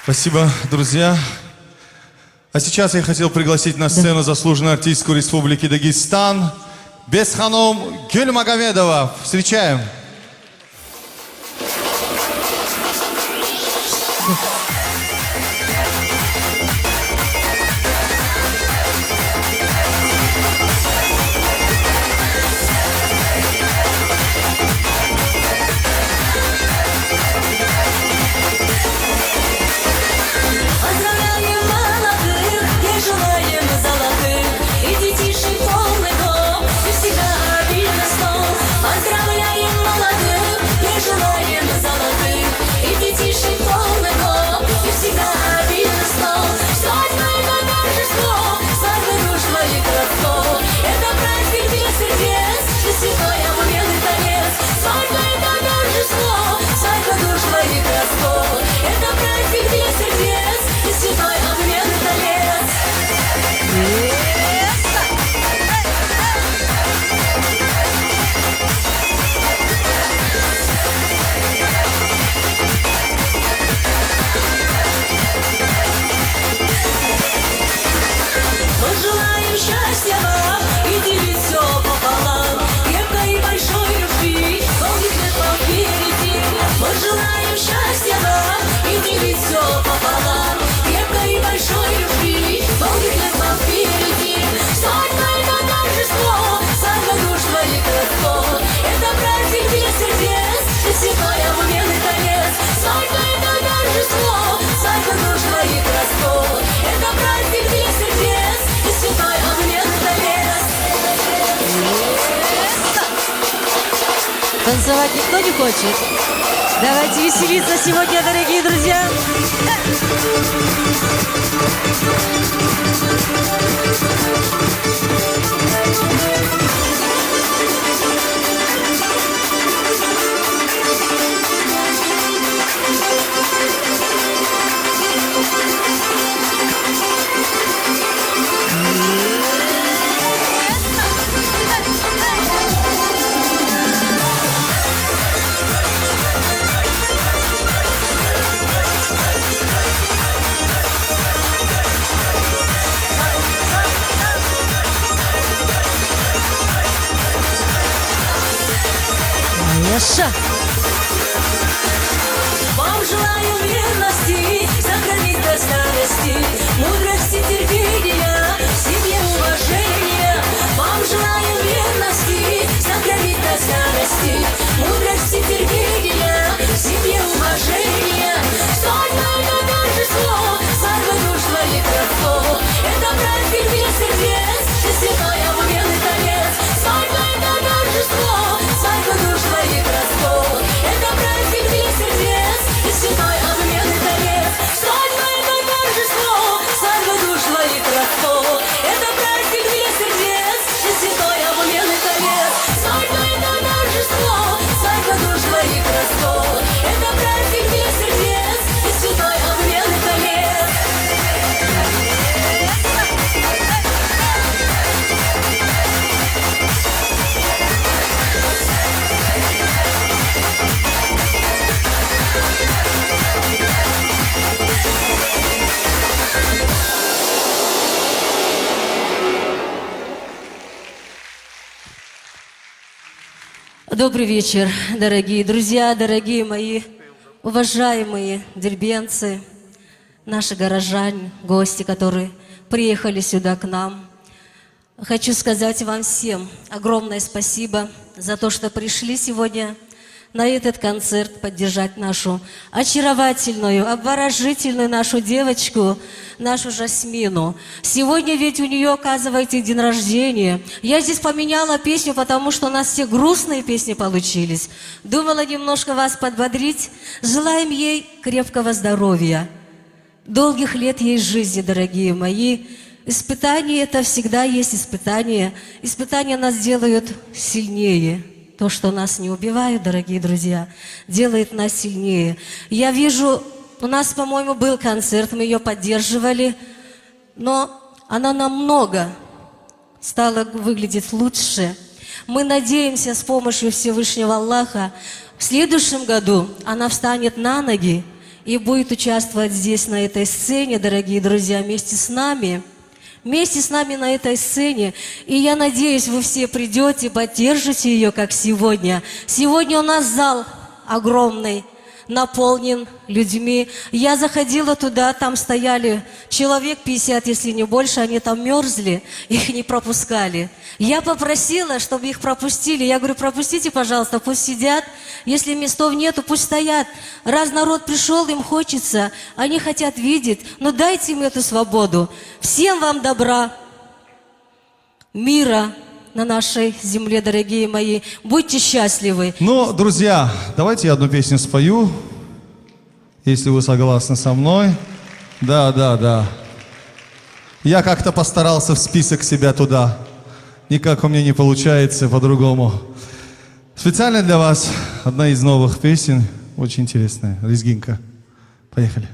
Спасибо, друзья. А сейчас я хотел пригласить на сцену заслуженную артистку Республики Дагестан Бесханум Гюльмагомедова. Встречаем. Танцевать никто не хочет? Давайте веселиться сегодня, дорогие друзья. Яша. Вам желаю верности, сохранить до старости, мудрости, терпения, в семье уважения. Вам желаю верности, сохранить до старости, мудрости, терпения, в семье уважения. Свадьба — это торжество, свадьба душ двоих родство. Это праздник для сердец, и святой обмен и танец. Свадьба — это торжество, свадьба душ двоих родство. Это праздник для сердец, и святой обмен и танец. Свадьба — это торжество, свадьба душ двоих родство. Это праздник для сердец, и святой обмен и танец. Свадьба — это торжество, свадьба душ двоих родство. Это праздник для сердец, и святой обмен и танец. Добрый вечер, дорогие друзья, дорогие мои уважаемые дербентцы, наши горожане, гости, которые приехали сюда к нам. Хочу сказать вам всем огромное спасибо за то, что пришли сегодня на этот концерт поддержать нашу очаровательную, обворожительную нашу девочку, нашу Жасмину. Сегодня ведь у неё, оказывается, день рождения. Я здесь поменяла песню, потому что у нас все грустные песни получились. Думала немножко вас подбодрить. Желаем ей крепкого здоровья. Долгих лет ей жизни, дорогие мои. Испытание — это всегда есть испытание. Испытания нас делают сильнее. То, что нас не убивает, дорогие друзья, делает нас сильнее. Я вижу, у нас, по-моему, был концерт, мы её поддерживали, но она намного стала выглядеть лучше. Мы надеемся с помощью Всевышнего Аллаха, в следующем году она встанет на ноги и будет участвовать здесь, на этой сцене, дорогие друзья, вместе с нами. Вместе с нами на этой сцене. И я надеюсь, вы все придёте, поддержите её, как сегодня. Сегодня у нас зал огромный, наполнен людьми. Я заходила туда, там стояли человек пятьдесят, если не больше, они там мёрзли, их не пропускали. Я попросила, чтобы их пропустили. Я говорю: «Пропустите, пожалуйста, пусть сидят. Если местов нету, пусть стоят. Раз народ пришёл, им хочется, они хотят видеть, но дайте им эту свободу». Всем вам добра, мира на нашей земле, дорогие мои. Будьте счастливы. Ну, друзья, давайте я одну песню спою, если вы согласны со мной. Да, да, да. Я как-то постарался в список себя туда. Никак у меня не получается по-другому. Специально для вас одна из новых песен, очень интересная, лезгинка. Поехали.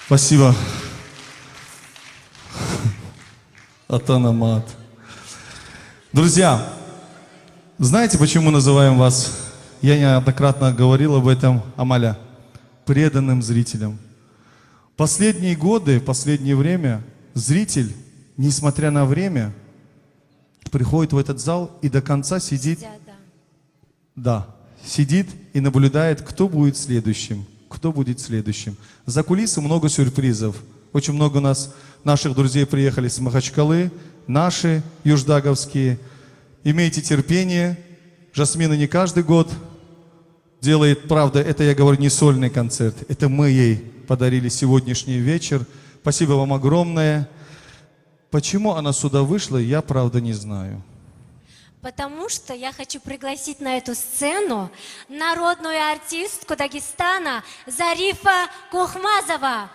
Спасибо. Атана мад. Друзья, знаете, почему мы называем вас, я неоднократно говорил об этом, Амаля, преданным зрителем? Последние годы, последнее время зритель, несмотря на время, приходит в этот зал и до конца сидит. Сидят, да. Да, сидит и наблюдает, кто будет следующим, кто будет следующим. За кулисы много сюрпризов. Очень много у нас наших друзей приехали с Махачкалы, наши юждаговские. Имейте терпение. Жасмина не каждый год делает, правда, это, я говорю, не сольный концерт. Это мы ей подарили сегодняшний вечер. Спасибо вам огромное. Почему она сюда вышла, я, правда, не знаю. Потому что я хочу пригласить на эту сцену народную артистку Дагестана Зарифа Кохмазова.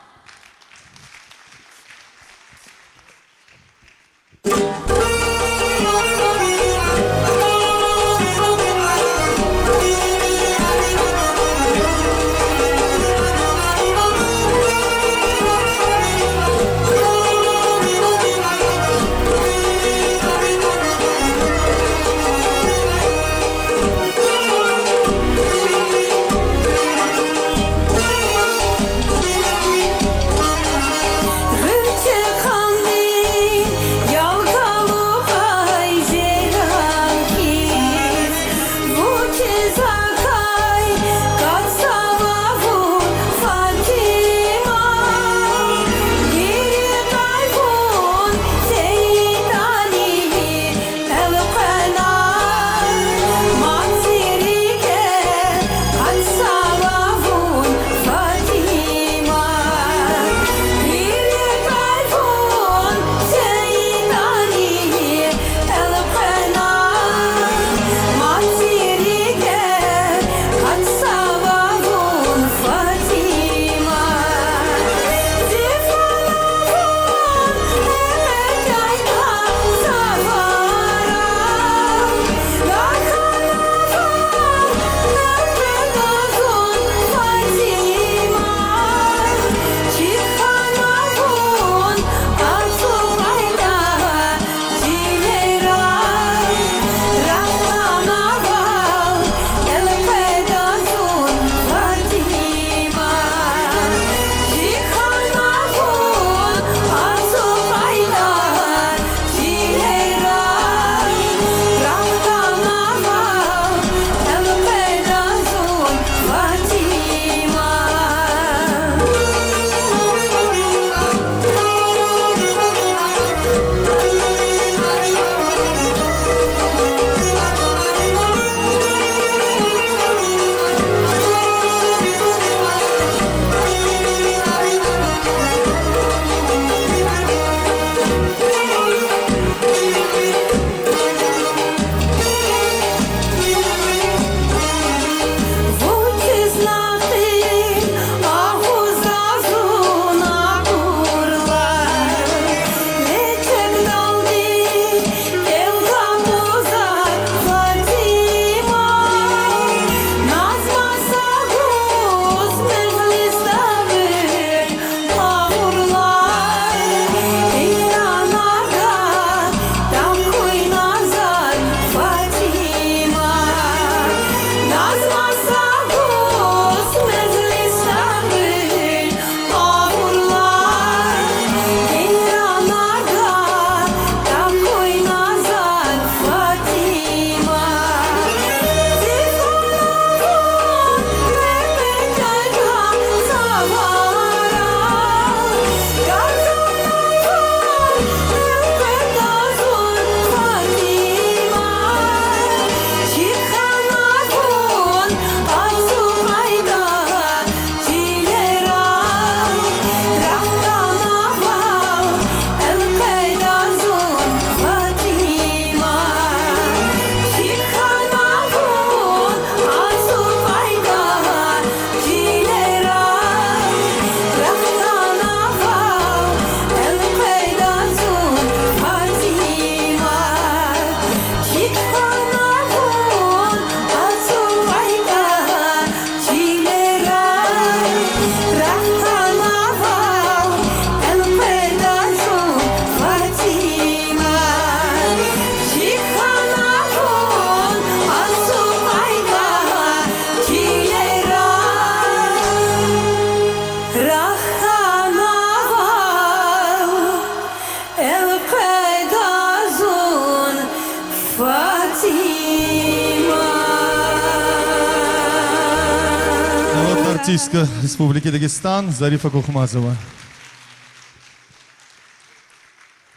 Республики Дагестан Зарифа Кохмазова.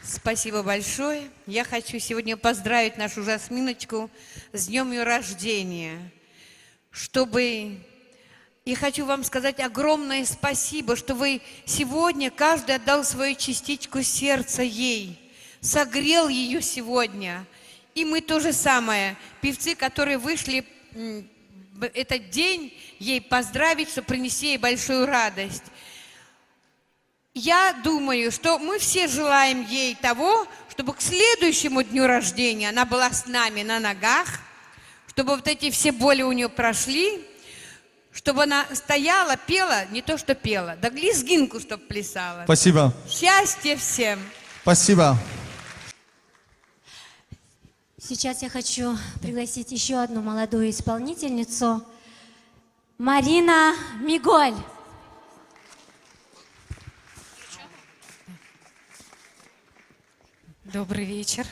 Спасибо большое. Я хочу сегодня поздравить нашу Жасминочку с днём её рождения. Чтобы... И хочу вам сказать огромное спасибо, что вы сегодня, каждый отдал свою частичку сердца ей, согрел её сегодня. И мы то же самое, певцы, которые вышли, м, в этот день ей поздравить, чтобы принести ей большую радость. Я думаю, что мы все желаем ей того, чтобы к следующему дню рождения она была с нами на ногах, чтобы вот эти все боли у неё прошли, чтобы она стояла, пела, не то что пела, да лезгинку чтоб плясала. Спасибо. Счастья всем. Спасибо. Сейчас я хочу пригласить ещё одну молодую исполнительницу, Марина Миголь. Добрый вечер.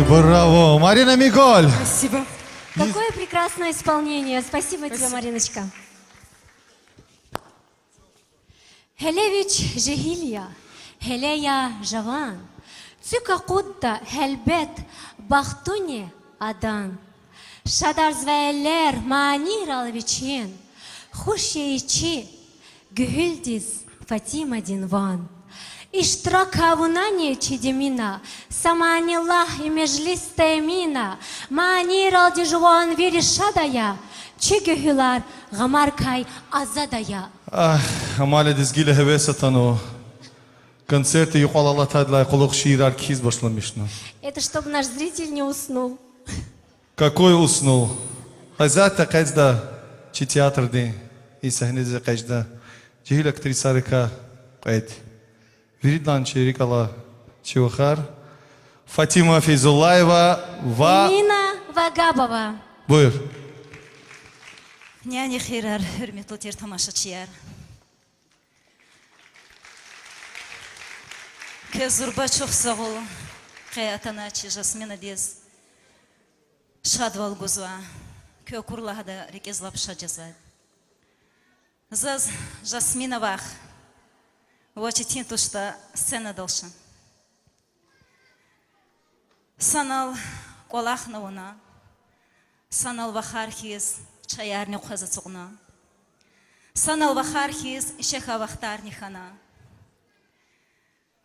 Браво, Марина Миголь! Спасибо. Какое прекрасное исполнение. Спасибо тебе, Мариночка. Гьеле вич жегьил я, гьеле я жаван, цуьк акъудда, гьелбет, бахтуни адан. Шадарзавай элер манийрал вичин, хуш я и чи гуьгьуьлдиз Фатимадин ван. Иштирак авунани чи демина, са мани лагь и межлисда эмина, манийралди жуван вири шад ая, чи гуьгьуьлар гъамаркай азад ая. Агь, амалдиз гила гьевес атанва. Концертда юкьвал алатайдалай кьулухъ шиирар кхьиз башламишна. Это чтоб наш зритель не уснул. Какой уснул? Гьазятда экъечӀда, чи театрдин и сегьнедиз экъечӀда жегьил актрисайрикай кьвед. Виридалай чи рикӀ алай чи вахар Фатима Фейзуллаева ва Эмина Вагабова. Буюр. Няни хийирар, гьуьрметлу тир тамашачияр! Квез зурба чухсагъул, къе атана чи Жасминадиз шадвал гузва. Квез акур лагьайтӀа, рикӀиз лап шад жезвай. Заз Жасмина вах ва четин туштӀа сценадал ша. Санал кӀвалахна вуна, санал вахар хьиз чаярни хъваз ацукьна, санал вахар хьиз ишехьай вахтарни хьана.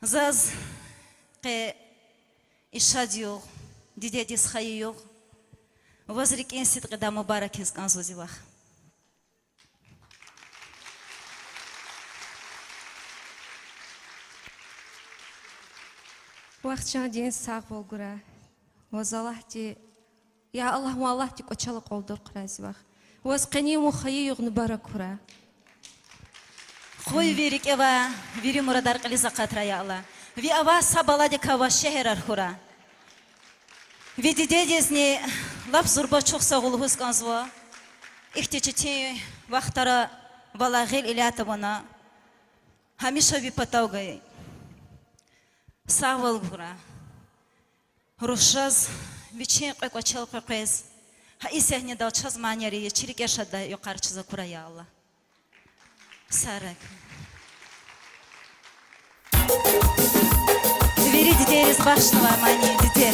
Заз къе и шад югъ, дидедиз хайи югъ, ваз рикӀин сидкьидай мубарак ийиз кӀанзава, зи вах. Вахчандин сагъвал гурай. Ваз Аллагьди, я Аллагь, вун Аллагьди кӀвачел акьалда хьурай, зи вах. Ваз къенин вун хайи югъ мубарак хьурай. Къуй ви рикӀе авай вири мурадар кьилиз акъатрай, я Аллагь. Ви авай са баладикай ваз шегьерар хьурай. Ви дидедизни лап зурба чухсагъул лугьуз кӀанзава. Ихьтин четин вахтара валай гъил илят тавуна, гьамиша ви патав гайи. Сагъвал гурай. Рушаз вичин кьве кӀвачел къекъвез, гьа и сегьнедал чаз манияр ийиз, чи рикӀер шаддай юкъар чаз акурай, я Аллагь. Сагърай. Вири дидейриз бахшнавай мани, диде.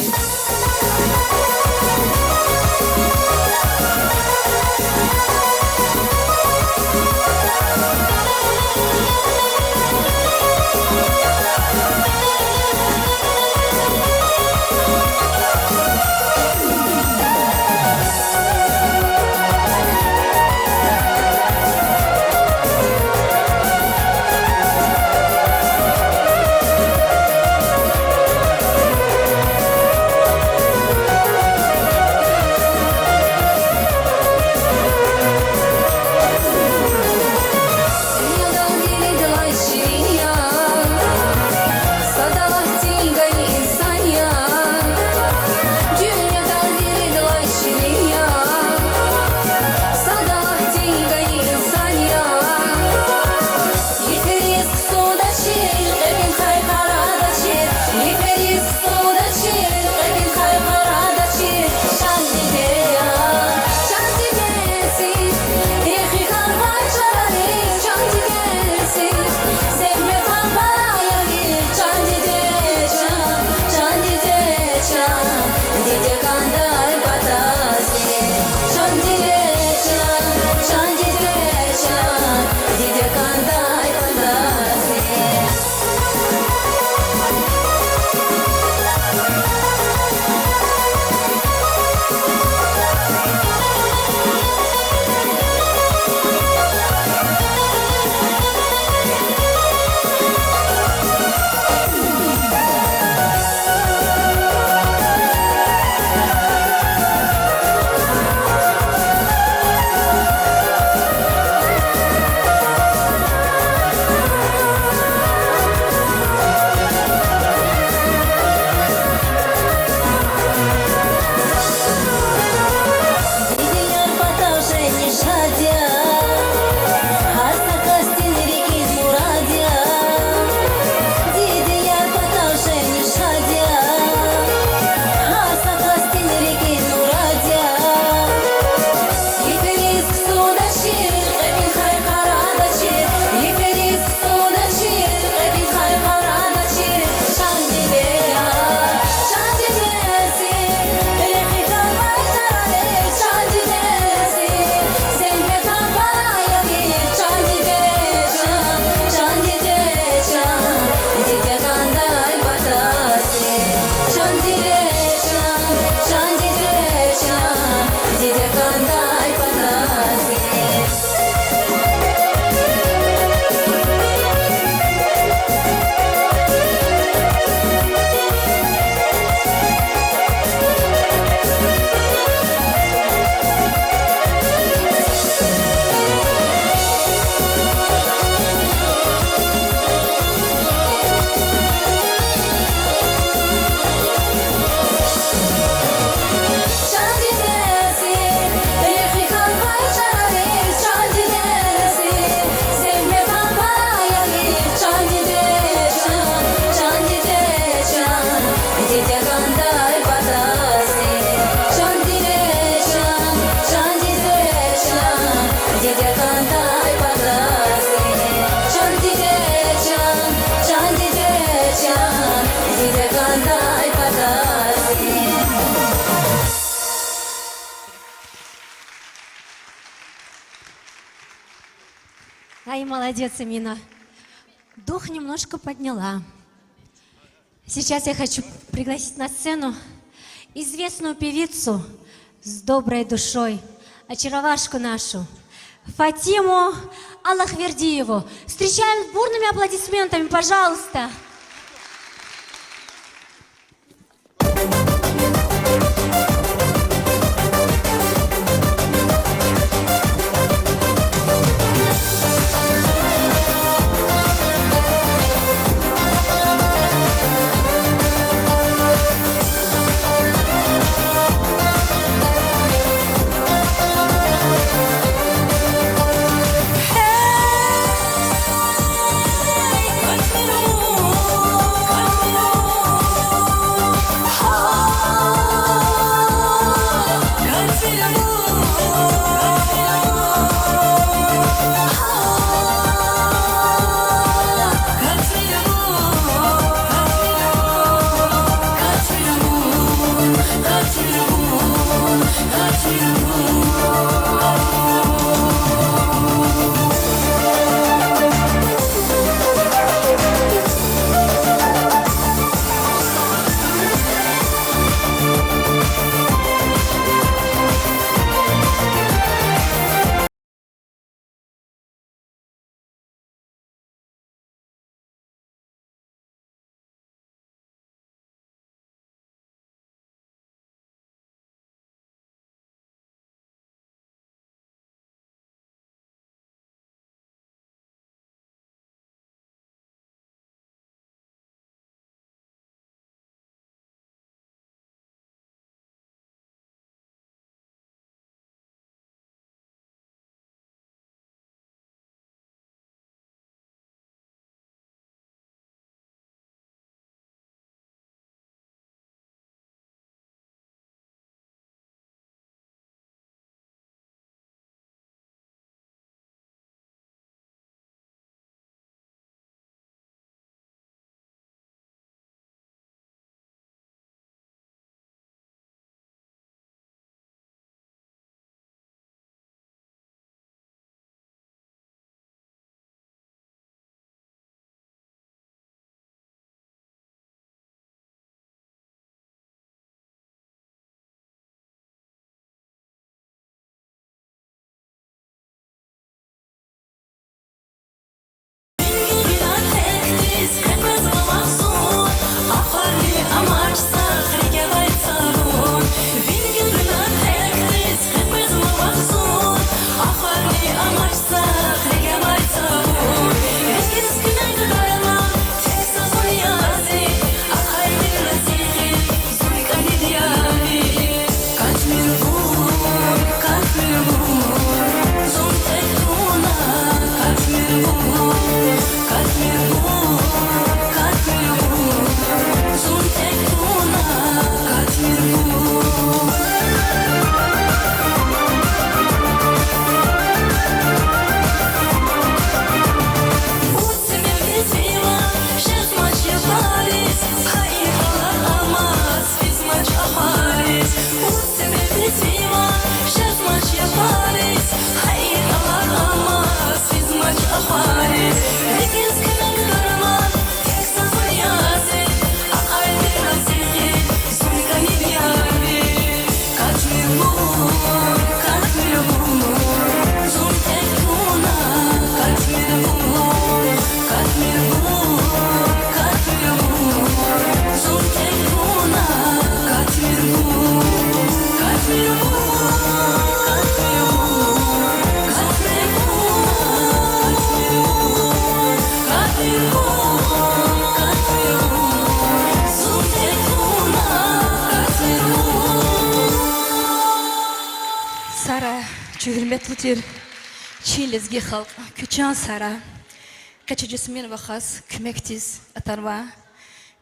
Ай, молодец, Эмина. Дух немножко подняла. Сейчас я хочу пригласить на сцену известную певицу с доброй душой, очаровашку нашу, Фатиму Аллахвердиеву. Встречаем бурными аплодисментами, пожалуйста. Сара, чи гьуьрметлу тир чи лезги халкь, куь чан сара. Къе чи Жасмин вахаз куьмекдиз атанва.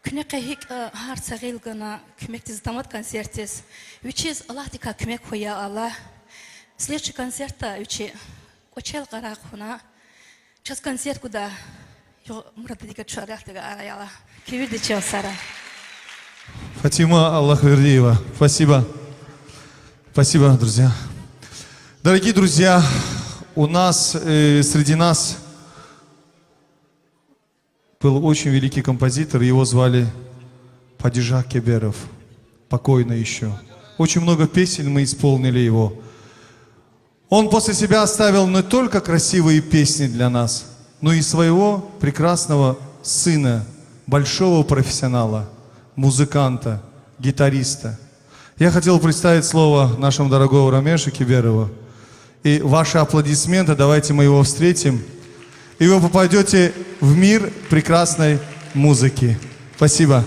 Куьне къе гьикӀ, э, гьар са гъил гана куьмекдиз атанватӀа концертдиз. Вичиз Аллагьдикай куьмек хьуй, я Аллагь. Следующий концертда вичи кӀвачел къарагъ хьуна, чаз концерт гуда, югъ мурадрикай чарахъ тагай ара, я Аллагь. Куь вирида чан сара. Фатима Аллахвердиева. Спасибо. Спасибо, друзья. Дорогие друзья, у нас, э, среди нас Был очень великий композитор, его звали Падижах Кеберов, покойный ещё. Очень много песен мы исполнили его. Он после себя оставил не только красивые песни для нас, но и своего прекрасного сына, большого профессионала, музыканта, гитариста. Я хотел представить слово нашему дорогому Рамешу Киберову. И ваши аплодисменты, давайте мы его встретим. И вы попадёте в мир прекрасной музыки. Спасибо.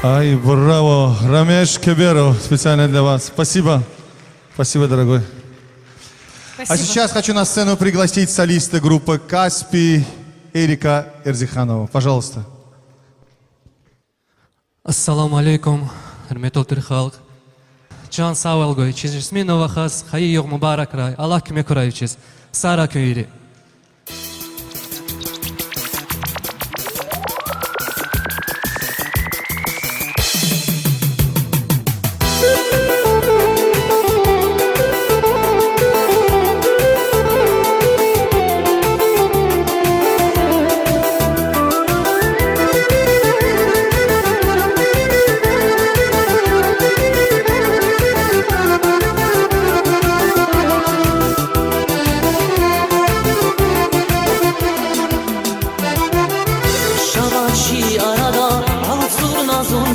Ай, браво! Рамеш Кеберов, специально для вас. Спасибо. Спасибо, дорогой. А Спасибо. Сейчас хочу на сцену пригласить солиста группы «Каспий» Эрика Эрзиханова. Пожалуйста. Ассаламу алейкум, гьуьрметлу тир халкь. Чан сагъвал гуй чи Жасминова вахаз, хайи югъ мубаракрай, Аллагь куьмек гурай вичиз. Сагърай куьн вири.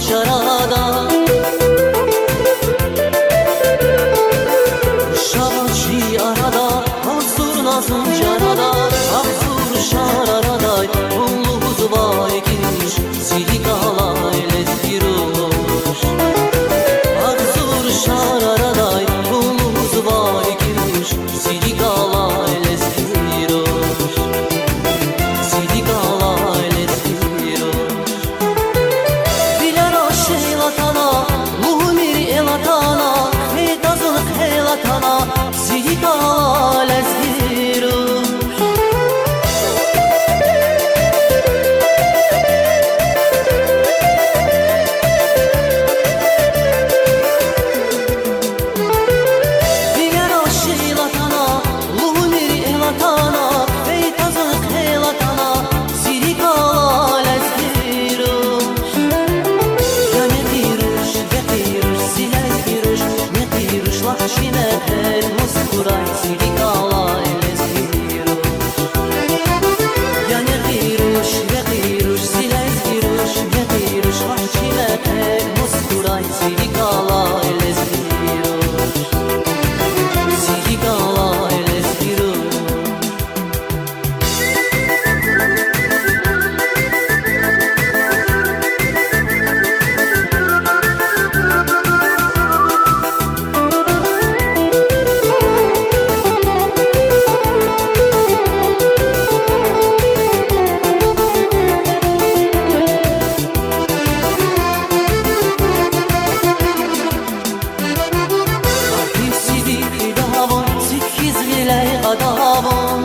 чарада. Шагьдин арада, агъзур назмун чарада, агъзур шар арадай вун лугьузвай кӀируш, зи рикӀ алай лезги руш. Агъзур шар арадай вун лугьузвай кӀируш, зи рикӀ алай лезги руш. Зи рикӀ алай лезги руш. Вилера шел атана, лугьумир эл атана, хвейда зун хъел атана, зи рикӀ алай лезги руш. Вилера шел атана, лугьумир эл атана, хвейда зун хъел атана, зи рикӀ алай лезги руш. Я мекъи руш, векъи руш, зи лезги руш, мекъи руш лагь чи мехъер, мус хьурай, зи рикӀ алай лезги руш. Я мекъи руш, векъи руш, зи лезги руш, мекъи руш лагь чи мехъер, мус хьурай, зи рикӀ алай лезги руш. Зи рикӀ алай лезги руш. Гьар кесиди фидавун, цуьк хьиз гъиляй кьадавун.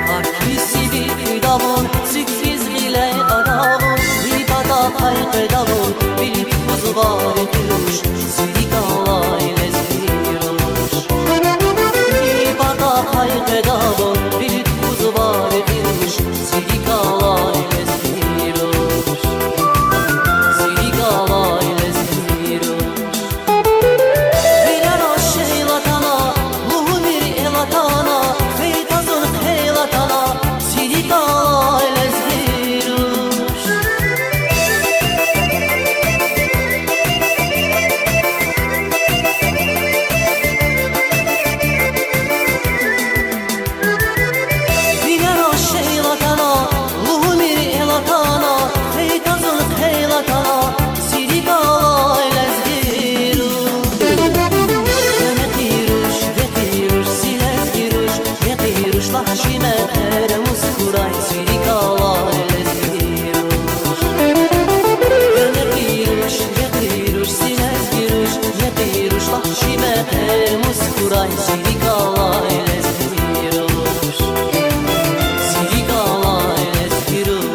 Гьар кесиди фидавун, цуьк хьиз гъиляй кьадавун, ви патахъай къведавун, вилик тухузвай рекье руш, зи рикӀ алай лезги руш. Ви патахъай къведавун, вилик тухузвай рекье руш, зи рикӀ алай лезги руш. Зи рикӀ алай лезги руш. Вилера шел атана, лугьумир эл атана, хвейда зун хъел атана, зи рикӀ алай лезги руш. Вилера шел атана, лугьумир эл атана, хвейда зун хъел атана, зи рикӀ алай лезги руш. Я мекъи руш, векъи руш, зи лезги руш, мекъи руш лагь чи мехъер, мус хьурай, зи рикӀ алай лезги руш. Я мекъи руш, векъи руш, зи лезги руш, мекъи руш лагь чи мехъер, мус хьурай, зи рикӀ алай лезги руш. Зи рикӀ алай лезги руш.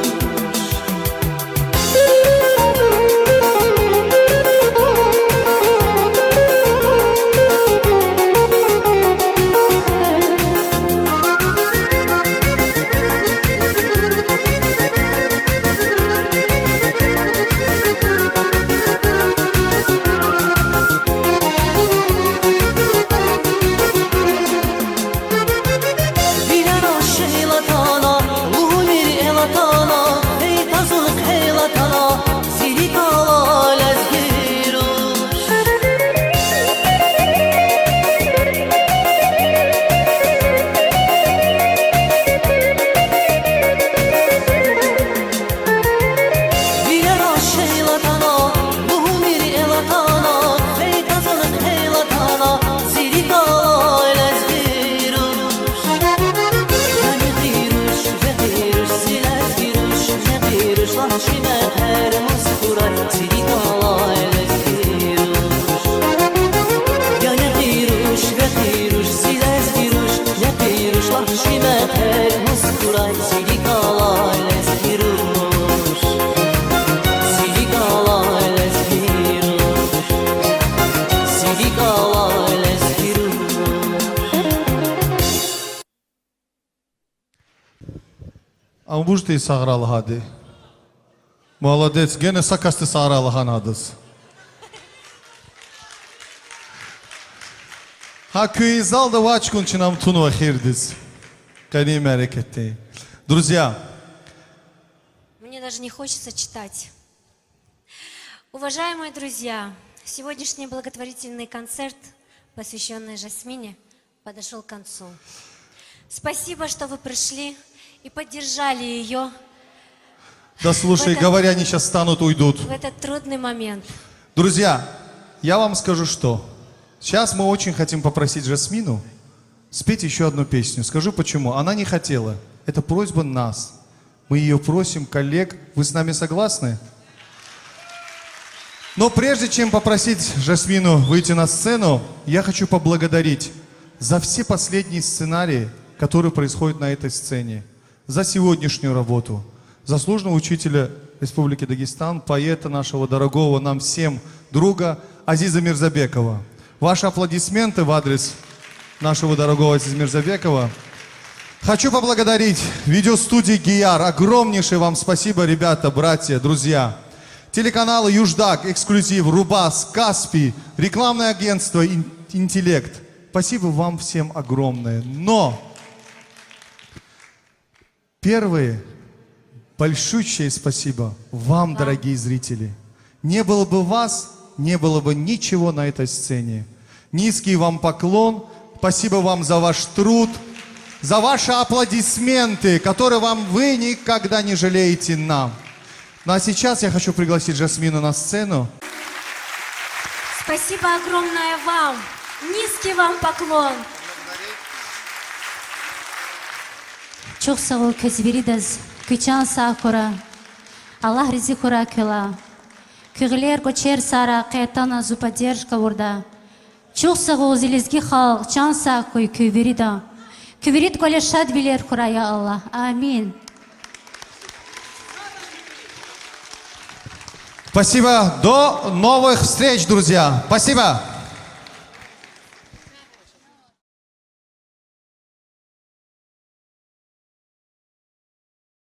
Вилера шел атана, лугьумир эл атана, хвейда зун хъел атана, зи рикӀ алай лезги руш. Вилера шел атана, лугьумир эл атана, хвейда зун хъел атана, зи рикӀ алай лезги руш. Я мекъи руш, векъи руш, зи лезги руш, мекъи руш лагь чи мехъер, мус хьурай, зи рикӀ алай лезги руш. Я мекъи руш, векъи руш, зи лезги руш, мекъи руш лагь чи мехъер, мус хьурай, зи рикӀ алай лезги руш. Зи рикӀ алай лезги руш. Зи рикӀ алай лезги руш. Ам вужди сагърай лагьайди? Молодец, гена са касди сагърай лагьана адаз. Гьа куь залда вач хьун чна ам тунва эхирдиз. Къенин мярекатдин. Друзья, Даже не хочется читать. Уважаемые друзья, сегодняшний благотворительный концерт, посвящённый Жасмине, подошёл к концу. Спасибо, что вы пришли и поддержали её Да слушай, в этот, говори, они щас встанут, уйдут. в этот трудный момент. Друзья, я вам скажу что. Сейчас мы очень хотим попросить Жасмину спеть ещё одну песню. Скажу почему. Она не хотела. Это просьба нас. Мы её просим, коллег. Вы с нами согласны? Но прежде чем попросить Жасмину выйти на сцену, я хочу поблагодарить за все последние сценарии, которые происходят на этой сцене, за сегодняшнюю работу заслуженного учителя Республики Дагестан, поэта нашего дорогого нам всем друга Азиза Мирзабекова. Ваши аплодисменты в адрес нашего дорогого Азиза Мирзабекова. Хочу поблагодарить видеостудии Гияр. Огромнейшее вам спасибо, ребята, братья, друзья. Телеканалы Юждак, Эксклюзив, Рубас, Каспий, рекламное агентство Ин-, Интеллект. Спасибо вам всем огромное. Но первое, большущее спасибо вам, дорогие зрители. Не было бы вас, не было бы ничего на этой сцене. Низкий вам поклон. Спасибо вам за ваш труд, за ваши аплодисменты, которые вам вы никогда не жалеете нам. Ну а сейчас я хочу пригласить Жасмину на сцену. Спасибо огромное вам. Низкий вам поклон. Чухсагъул квез виридаз, куь чан сагъ хьурай. Аллагь рази хьурай квелай. Куь гъилер, кӀвачер сагърай, къе атана зун поддержка авуртӀа. Чухсагъул, зи лезги халкь, чан сагъ хьуй куь вирида. Куь вирида кӀвале шадвилер хьурай, я Аллагь. Амин. Спасибо. До новых встреч, друзья. Спасибо.